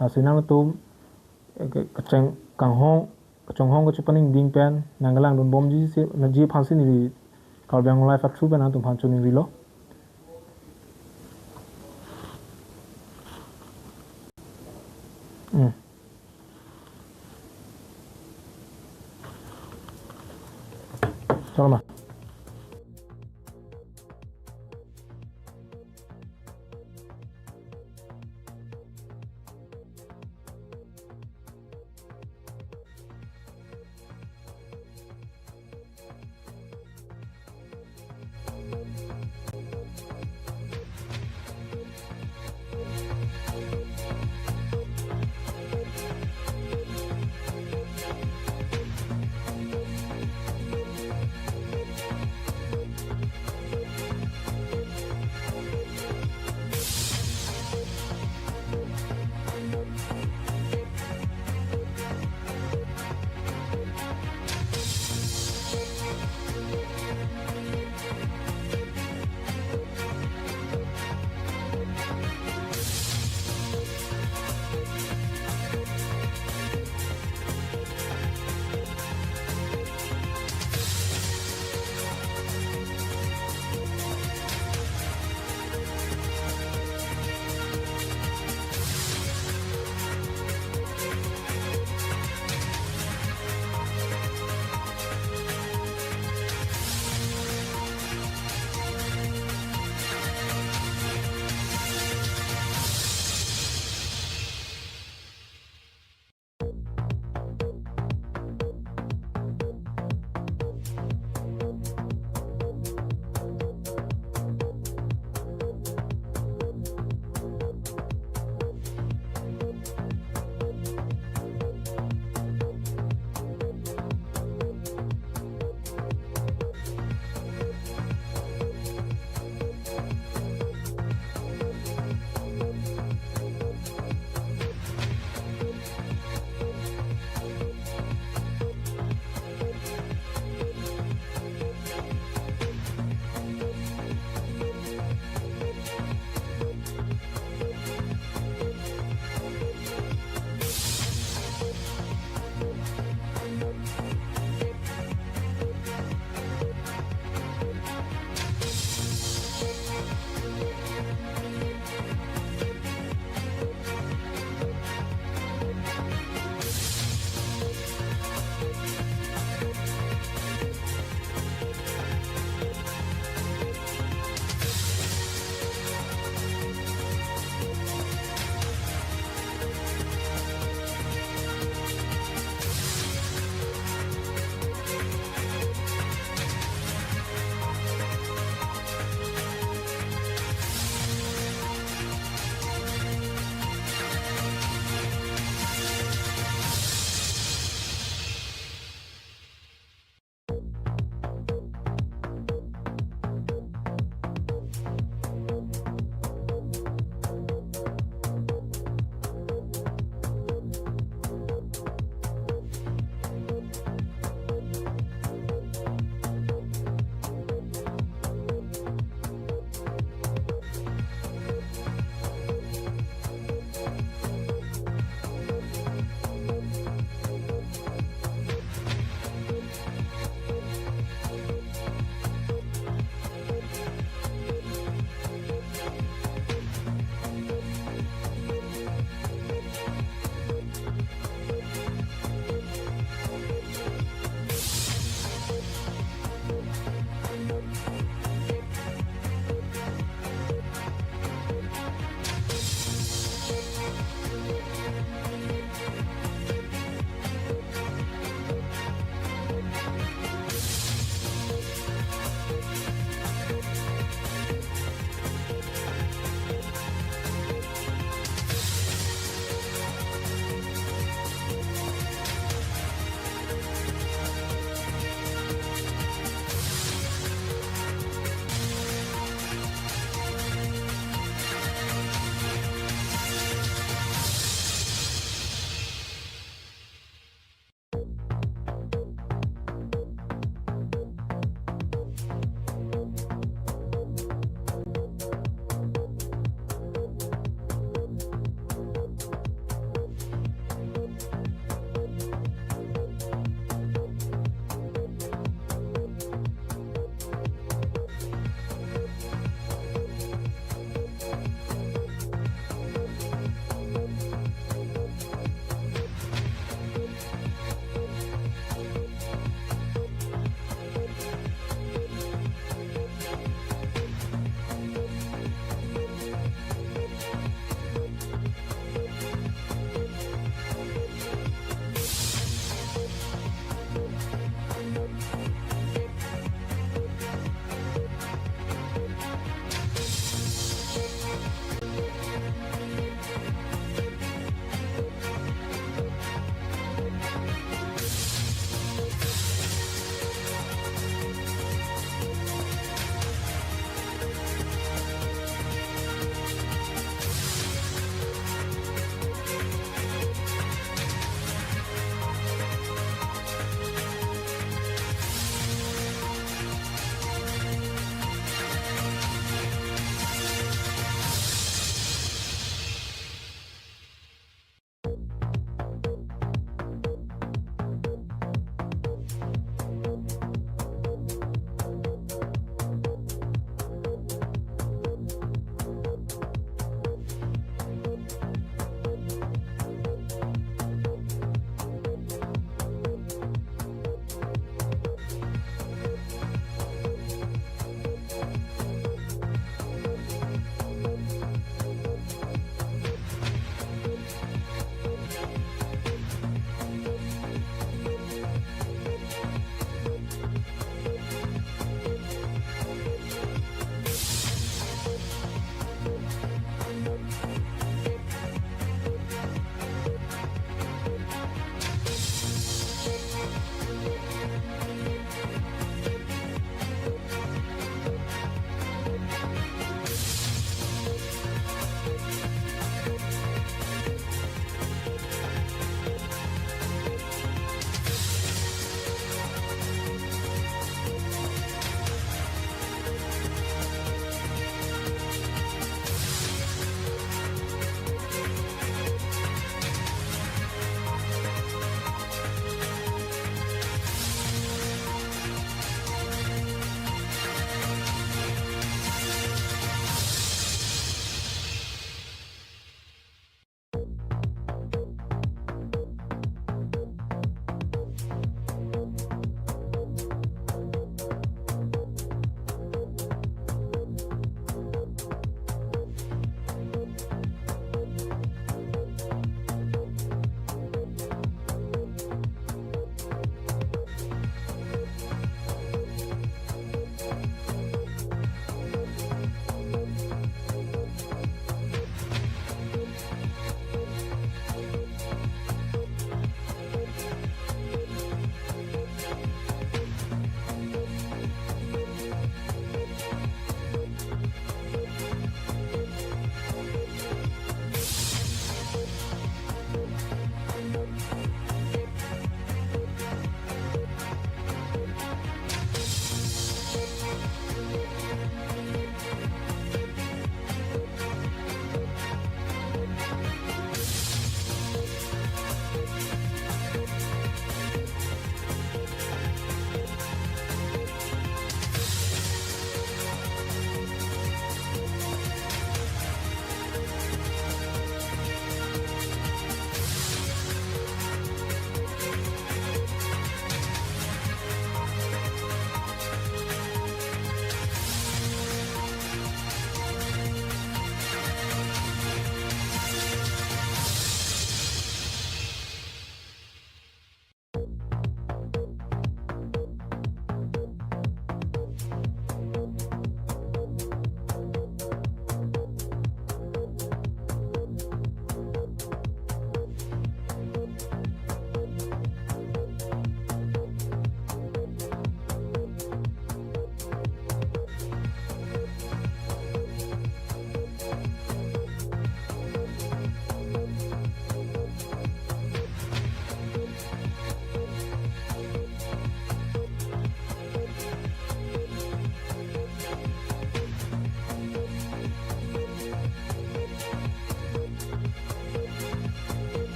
Lasi nangtum, eh, ke-, kacheng kanghong, kachonghong kachepaningding pen nangkelang dun bomji si, na ji aphan si neli Karbi Anglong Live a through pen nangtumphan choningrilo. Hmm. Chalo ma.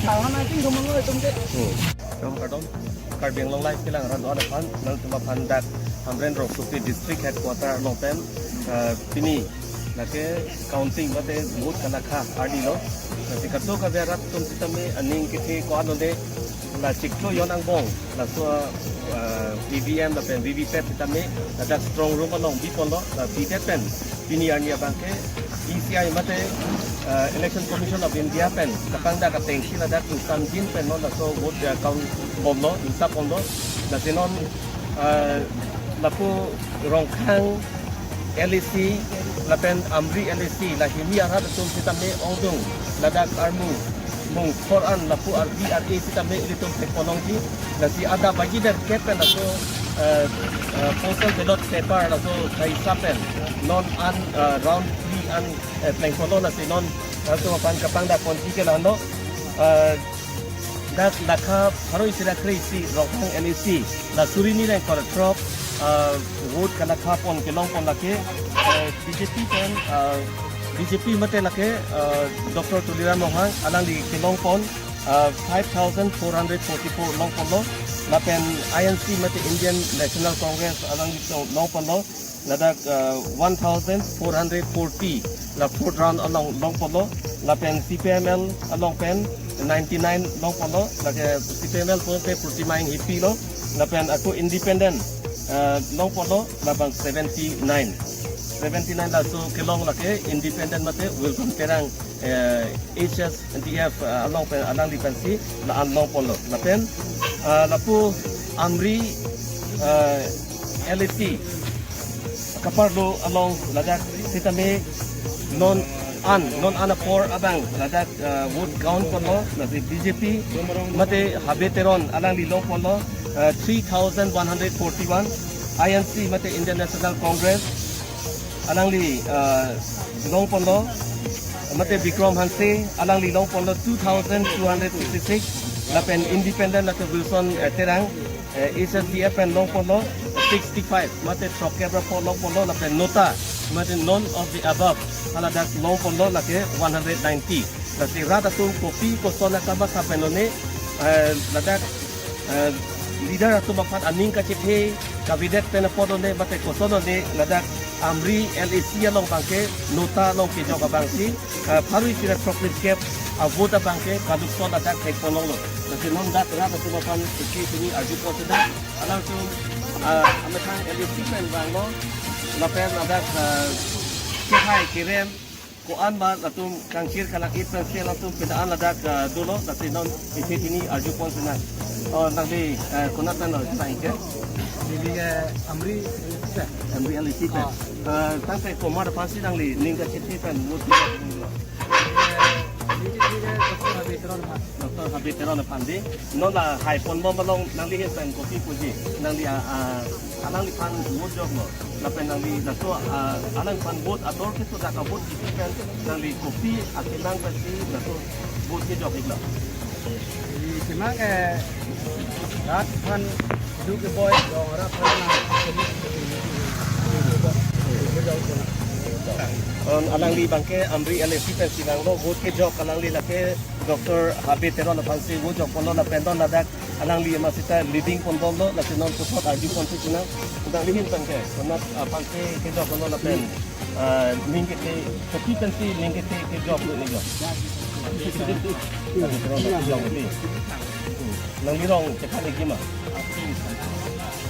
Salam, I think, gumang lo itum ke. Hmm. Kardom, kardom. Karbi Anglong Live kelang arat do-an aphan, nangtum aphan dak Hamren Rongsopi District Headquarter along pen, eh, pini lake counting mate vote kalakha arni lo. Lasi kadokave arat atum sitame aning kethe ko-an lo de, la chiklo jon angbong laso, eh, E V M lapen V V P A T sitame ladak strong room along biponlo, la bidet pen pini arni abangke E C I mate, eh, Election Commission of India pen kapangdak atengsi ladak ingsamjin pen non laso vote, eh, count bomlo, ingsa ponlo. Lasi non, eh, lapu Rongkhang L A C lapen Amri L A C, la hini arat atum sitame ongdung ladak armu mung thor an lapu ardi ar-e sitame ilitum thekponlongji. Lasi adap baji der ke pen laso, eh, eh, postal ballot paper laso kaisa pen non an, eh, round three an, eh, plengponlo. Lasi non, eh, latum aphan kapangdak ponji ke la-anlo, eh, dak lakha pharo isi ra kre-isi Rongkhang L A C, la suri ni reng kor throk, eh, vote kalakha pon kelong pon lake, eh, B J P pen, eh, B J P mate lake, eh, Doctor Tuliram Ronghang alangli kelong pon, eh, five thousand four hundred forty-four long ponlo, lapen I N C mate Indian National Congress alangli long ponlo, ladak, eh, one thousand four hundred forty la fourth round along long ponlo, lapen C P I M L along pen ninety-nine long ponlo, lake C P I M L pon ke Protima Enghipi lo, lapen ako independent, eh, long ponlo, labang seventy-nine. Seventy-nine laso kelong lake independent mate Wilson Terang, eh, H S D F, eh, along pen, alangli pensi la-an long ponlo. Lapen, eh, lapu Amri, eh, L A C kaparlo along ladak sitame non an, non an apor abang ladak, eh, vote count ponlo, lasi B J P mate Habe Teron alangli long ponlo, eh, three thousand one hundred forty-one, I N C mate Indian National Congress alangli, eh, long ponlo, mate Bikram Hanse alangli long ponlo two thousand two hundred sixty-six, lapen independent lake Wilson, eh, Terang, eh, H S D F pen long ponlo sixty-five, mate throkkep ra pho long ponlo, lapen nota, mate none of the above, haladak long ponlo lake one hundred ninety. Lasi rat atum kopi koson akam asa pen lone, eh, ladak, eh, leader atum aphan aning kachethe kavedet pen apot lone, mate koson lone ladak Amri L A C along abangke nota along kejok abangsi, eh, pharo isi ra throkkep a-vote abangke kaduk son ladak thekponlonglo. Lasi non dak rat atum aphan isi pini arju pon seta, alangtum, eh, amethang L A C pen vanglo, lapen ladak, eh, kehai kerem ko-an ba latum kangkir kalak-it pensi latum pina an ladak, eh, dolo, lasi non isi pini arju pon sena. Oh, nangli, eh, konat pen lo, sena ingke? Neli, eh, Amri L A C pen. Amri L A C pen. Ah. Eh, tangte komat aphansi nangli ning kachethe pen vote? Eh, neli, neli, Doctor Habe Teron aphan. Doctor Habe Teron aphan dei. Non lahai ponbom along nangli ahin pen kopi puji? Nangli, ah, ah, alangliphan vote joklo. Lapen nangli laso, ah, alangliphan vote ador keso dak a-vote kipi pen nangli kopi akelang pensi laso vote kejok iklo? Neli kemang ke rat aphan duk keboi, rong rat aphan na. On alangli abangke Amri L A C pensi vanglo, vote kejok alangli lake Doctor Habe Teron aphansi vote jokponlo, lapen non ladak alangli amat seta leading ponbomlo, lasi non puthot arju ponsi sena. Nangli ahin pen ke, konat aphansi kejoklo lapen, ah, ning kethe, kopi pensi ning kethe kejoklo, neli jok? Nangli rong chephan ikji ma?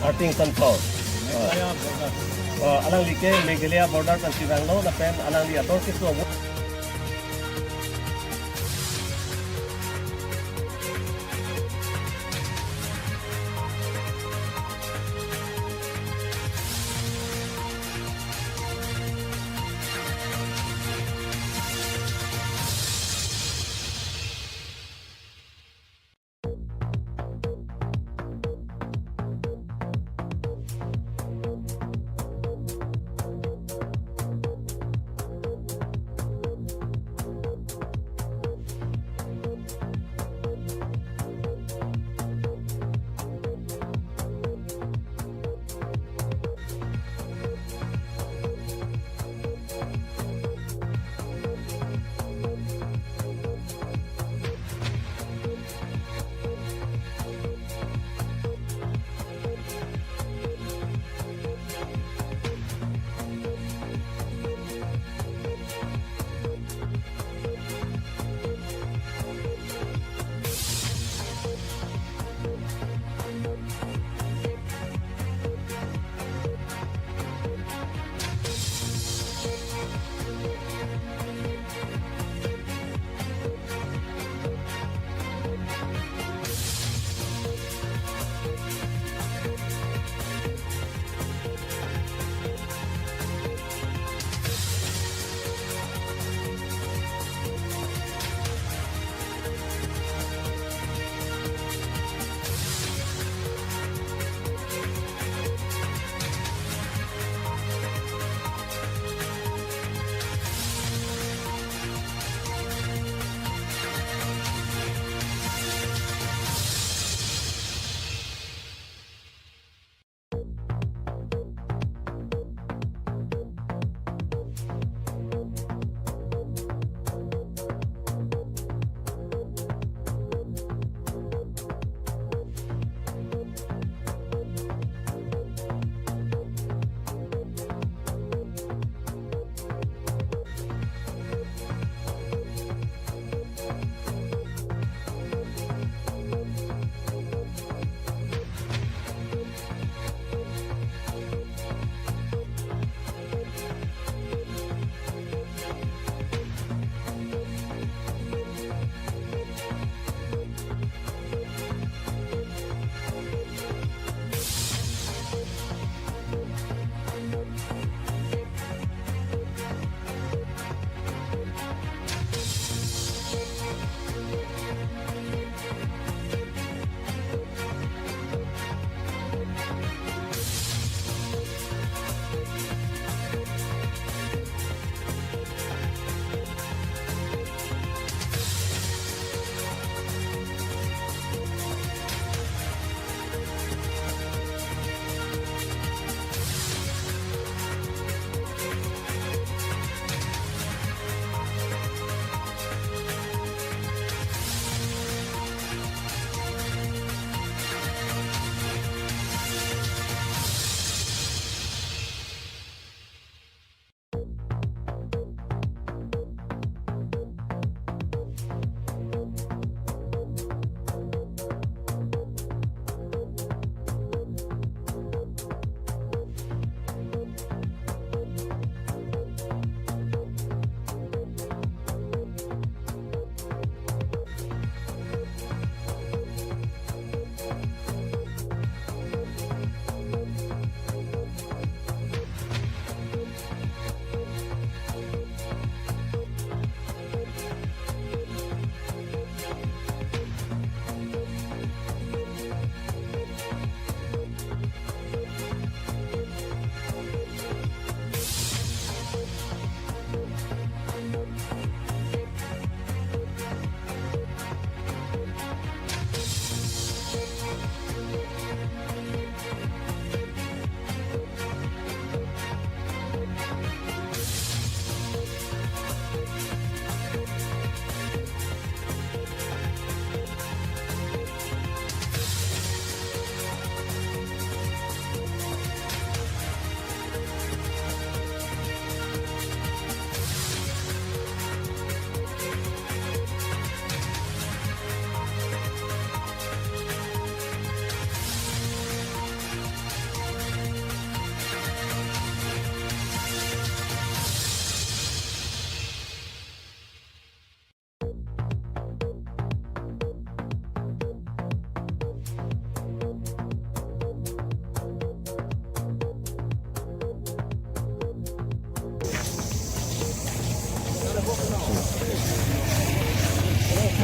Arting Santhor. Ah. Ah, alangli ke Meghalaya border pensi vanglo, lapen alangli ador keso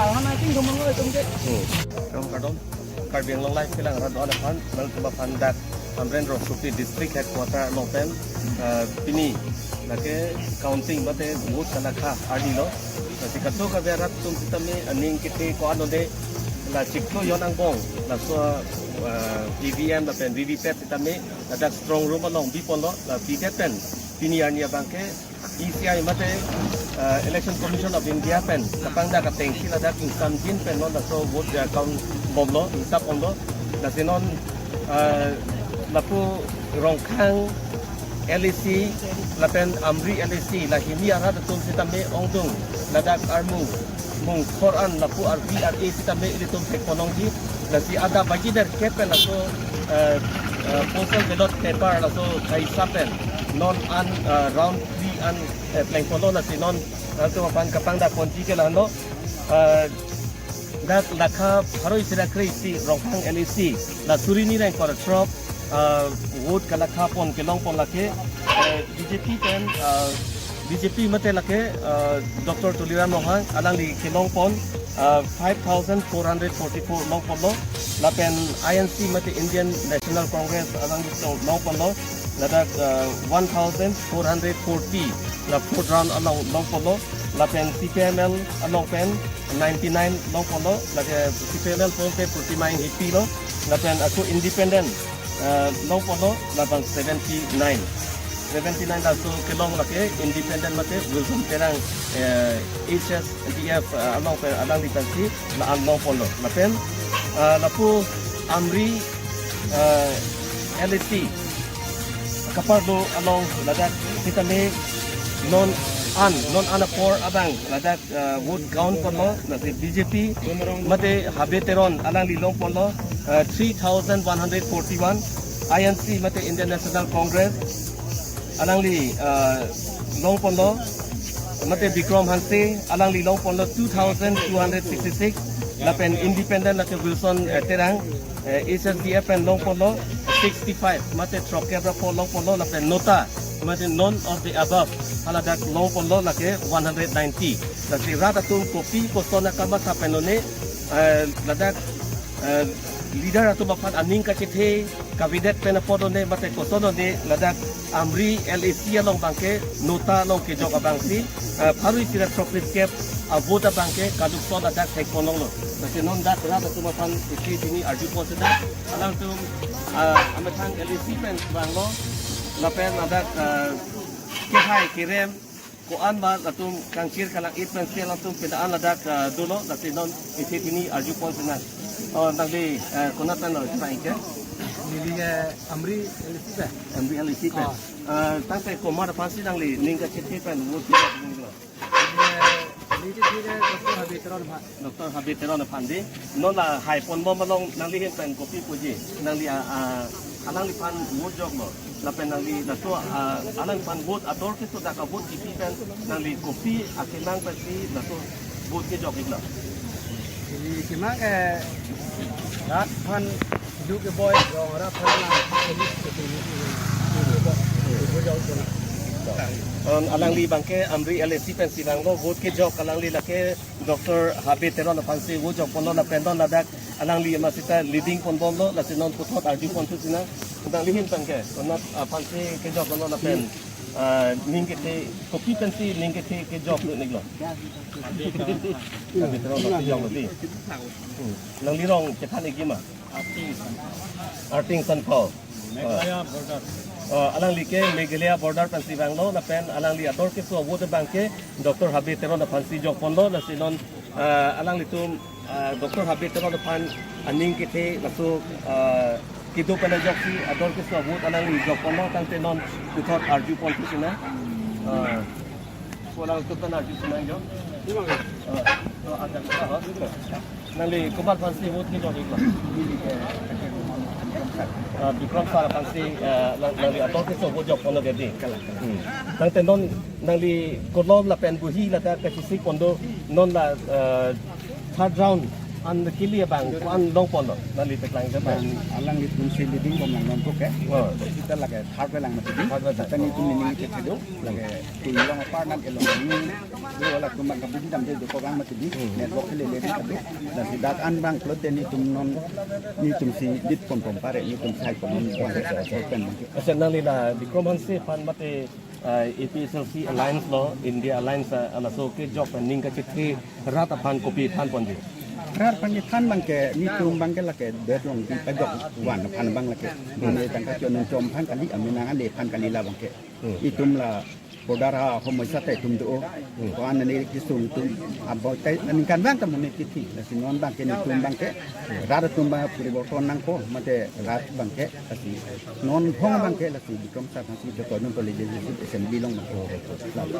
Ahan ating gumang lo itum ke. Hmm. Kardom, kardom. Karbi Anglong Live kelang arat do-an aphan, nangtum aphan dak Amren Rongsopi District Headquarter along pen, eh, pini lake counting mate vote kalakha arni lo. Lasi kadokave arat atum sitame aning kethe ko-an lo de, la chiklo jon angbong, laso, eh, E V M lapen V V P A T sitame ladak strong room along biponlo, la pidet pen pini arni abang ke E C I mate, eh, Election Commission of India pen kapangdak atengsi ladak ingsamjin pen non laso vote, eh, count bomlo, hisap bomlo. Lasi non, eh, lapu Rongkhang L A C lapen Amri L A C, la hini arat atum sitame ongdung ladak armu mungkhor an lapu arvi ar-e sitame ilitum thekponlongji. Lasi adap bagi der kep pen laso, eh, eh, postal ballot paper laso kaisa pen non an, eh, round three an, eh, plengponlo. Lasi non, eh, nangtum aphan kapangdak ponji ke lahenlo. Eh, dak lakha pharo isi ra kre-isi Rongkhang L A C, la suri ni reng kor throk, eh, vote kalakha pon kelong pon lake, eh, B J P pen, eh, B J P mate lake, eh, Doctor Tuliram Ronghang alangli kelong pon, eh, five thousand four hundred forty-four long ponlo, lapen I N C mate Indian National Congress alangli long, long ponlo, ladak, eh, one thousand four hundred forty la fourth round along long ponlo, lapen C P I M L along pen ninety-nine long ponlo, lake C P I M L pen ke forty-nine hipilo, lapen ako independent, eh, long ponlo, labang seventy-nine. Seventy-nine laso kelong lake independent mate Wilson Terang, eh, H S D F, eh, along pen alangli pensi la-an long ponlo. Lapen, eh, lapu Amri, eh, L A C kaparlo along ladak sitame non an, non an apor abang ladak, eh, vote count ponlo, lasi B J P mate Habe Teron alangli long ponlo, eh, three thousand one hundred forty-one, I N C mate Indian National Congress alangli, eh, long ponlo, mate Bikram Hanse alangli long ponlo two thousand two hundred sixty-six, lapen independent lake Wilson, eh, Terang, eh, H S D F pen long ponlo sixty-five, mate throkkep ra pho long ponlo, lapen nota mate none of the above haladak long ponlo lake one hundred ninety. Lasi rat atum kopi koson akamatha pen lone, eh, ladak, eh, leader atum aphan aning kachethe kavedet pen apot lone mate koson lone ladak Amri L A C along abangke nota along kejok abangsi, eh, pharo isi ra throkkep a-vote abangke kadokave ladak thekponlonglo. Lasi non dak rat atum aphan isi pini arju pon seta, alangtum, eh, amethang L A C pen vanglo, lapen ladak, eh, kehai kerem ko-an ba latum kangkir kalang-it pensi latum pina an ladak, eh, dolo, lasi non isi pini arju pon sena. Oh, nangli, eh, konat pen lo, sita ingke? Neli, eh, Amri L A C pen. Amri L A C pen. Ah. Eh, tangte komat aphansi nangli ning kachethe pen vote kejok lo? Neli, eh, ning kachethe ke Doctor Habe Teron aphan. Doctor Habe Teron aphan di. Non lahai ponbom along nangli ahin pen kopi puji? Nangli, ah, ah, alangliphan vote joklo. Lapen nangli laso, ah, alangliphan vote ador keso dak a-vote kipi pen nangli kopi akemang pensi laso vote kejok iklo? Neli kemang ke rat aphan, duk ke boy, rong rat aphan lang. Em, alangli abangke Amri L A C pensi vanglo, vote kejok alangli lake Doctor Habe Teron aphansi vote jokponlo, lapen non ladak alangli amat sita leading ponbomlo, lasi non puthot arju ponthu sina. Nangli ahin pen ke konat aphansi kejoklo lapen, ah, ning kethe, kopi pensi ning kethe kejoklo iklo? Habe Teron aphansi joklo di. Hmm. Nangli rong chethan ikji ma? Arting Sanpho. Meghalaya border. Ah, alangli ke Meghalaya border pensi vanglo, lapen alangli ador keso a-vote abangke Doctor Habe Teron aphansi jokponlo, lasi non, ah, alanglitum, ah, Doctor Habe Teron aphan aning kethe laso, ah, kedo pen ajoksi ador keso a-vote alangli jokponlo, tangte non puthot arju ponthu sina. Ah, ko alangtum pen arju sina jo. Ah, ah, agak ah. Nangli komat aphansi vote kejok iklo? Ah, Bikram sir aphansi, ah, nang-, nangli ador keso vote jokponlo ke di. Hmm. Tangte non nangli kolom lapen bohi ladak kachesik pon do, non la, ah, third round An kili abang, ko-an longponlo, nangli paklang ke bang. Bang, alanglitum si leading bomlang non ko ke. Oh. Sita lake third lang mati di. Third lang. Sita netum nening ke thedo, lake tulong apar nang elong ni. Dua latum bang kabudi dam de ko bang mati di. Hmm. Network ke lele de kabe. Lasi dak an bang plot de netum non, netum si lead pon pon pare, netum sai pon pon pare. Pen bang. Asa nangli la Bikram Hanse aphan mate, ah, A P H L C alliance lo, India alliance, ah, laso kejok pen ning kachethe rat aphan kopi thanponji? Rat aphan kethan bang ke, netum bang ke lake det long di pajok van aphan bang lake. Hmm. Mane tangka chonun chom aphan kali, amena ale aphan kali la bang ke. Hmm. Netum la border ahomoi sate atum do. Hmm. Ko-an ne kesung atum aboi tai aningkan bang ta mane kithi. Lasi non bang ke netum bang ke, rat atum bang poriborton nangpo, mate rat bang ke lasi non hong bang ke lasi Bikram Sar Hanse chokoi non to legislative assembly along bang ke.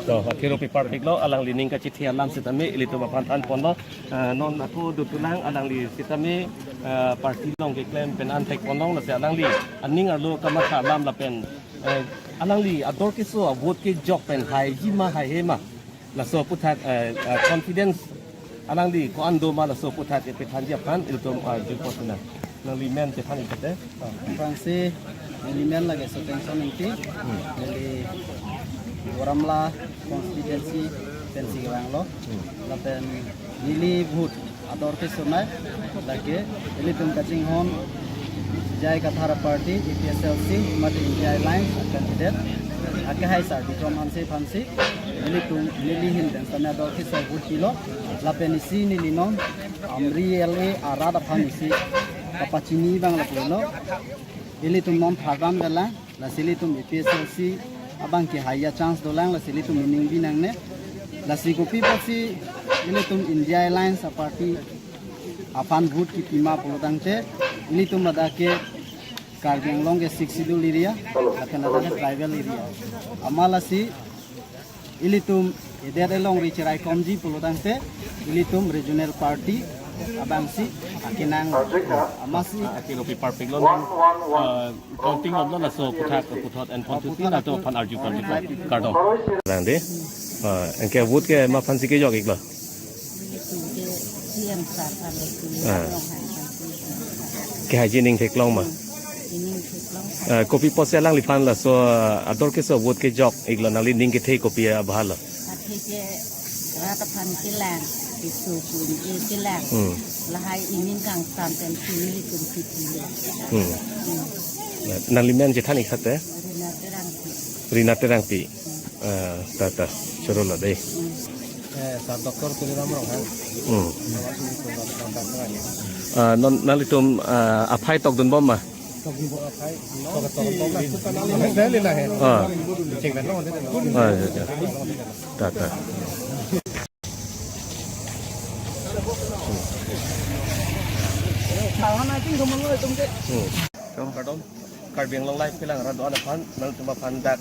To, akhir pi parpiklo, alangli ning kachethe alam setame ilitum aphan thanponlo. Ah, non ako dutulang alangli setame, ah, party along keklem pen an thekponlong, lasi alangli aning arlo kamatha alam lapen, eh, alangli ador keso avote kejok pen haiji ma haihe ma, laso aputhak, eh, eh, confidence alangli ko-an doma, laso aputhak kepethanji aphan ilitum, ah, arjupon sinang. Nangli men chethan ik te. Aphrangsi neli men lake Sotengson Ingti, neli Duar Amla constituency pensi kevanglo. Lapen neli vote ador keso nai lake ilitum kachinghon J I Kathar party, A P H L C mate India Alliance candidate akehai sar Bikram Hanse aphansi ilitum neli ahin pen setame ador keso vote pilo. Lapen isi neli non Amri L A arat aphan isi kapachini bang lapulo. Ilitum non third lang, lasi ilitum A P H L C abang ke haiya chance dolang, lasi ilitum nening binangne. Lasi kopi apotsi ilitum India Alliance aparty aphan vote kipi ma pulo tangte, ilitum ladak ke Karbi Anglong ke Sixth Schedule area, lapen ladak ke tribal area. Amat lasi ilitum edet elongri cheraikomji pulo tangte, ilitum regional party abangsi akenang amatsi. Akhir pi parpiklo non, eh, counting bomlo, laso aputhak puthot enpon thusi, latum aphan arjupon thusi. Kardom. Rang de. Eh, anke vote ke ma aphansi kejok iklo? Ilitum ke C M sar aphan ilitum Ah. Ronghang aphan. Kehaiji ning theklong ma? Nening theklong. Eh, kopi apotsi alangliphan laso, eh, ador keso vote kejok iklo, nangli ning kethe kopi abahalo? Athe ke rat aphan kelang, keso pun ke kelang. Hmm. Lahai nening kangsam pen sini ilitum kipi le. Hmm. Hmm. Nangli men chethan ik sate? Rina Terangpi. Rina Terangpi. Hmm. Eh, ta ta, chorolo dei. Hmm. Eh, sar Doctor Tuliram Ronghang. Hmm. Ah, non nanglitum, ah, aphai tokdun bom ma? Ah. Ah, ya, ya. Ta, ta. Hmm. Kardom. Karbi Anglong Live kelang rat do-an aphan, nangtum aphan dak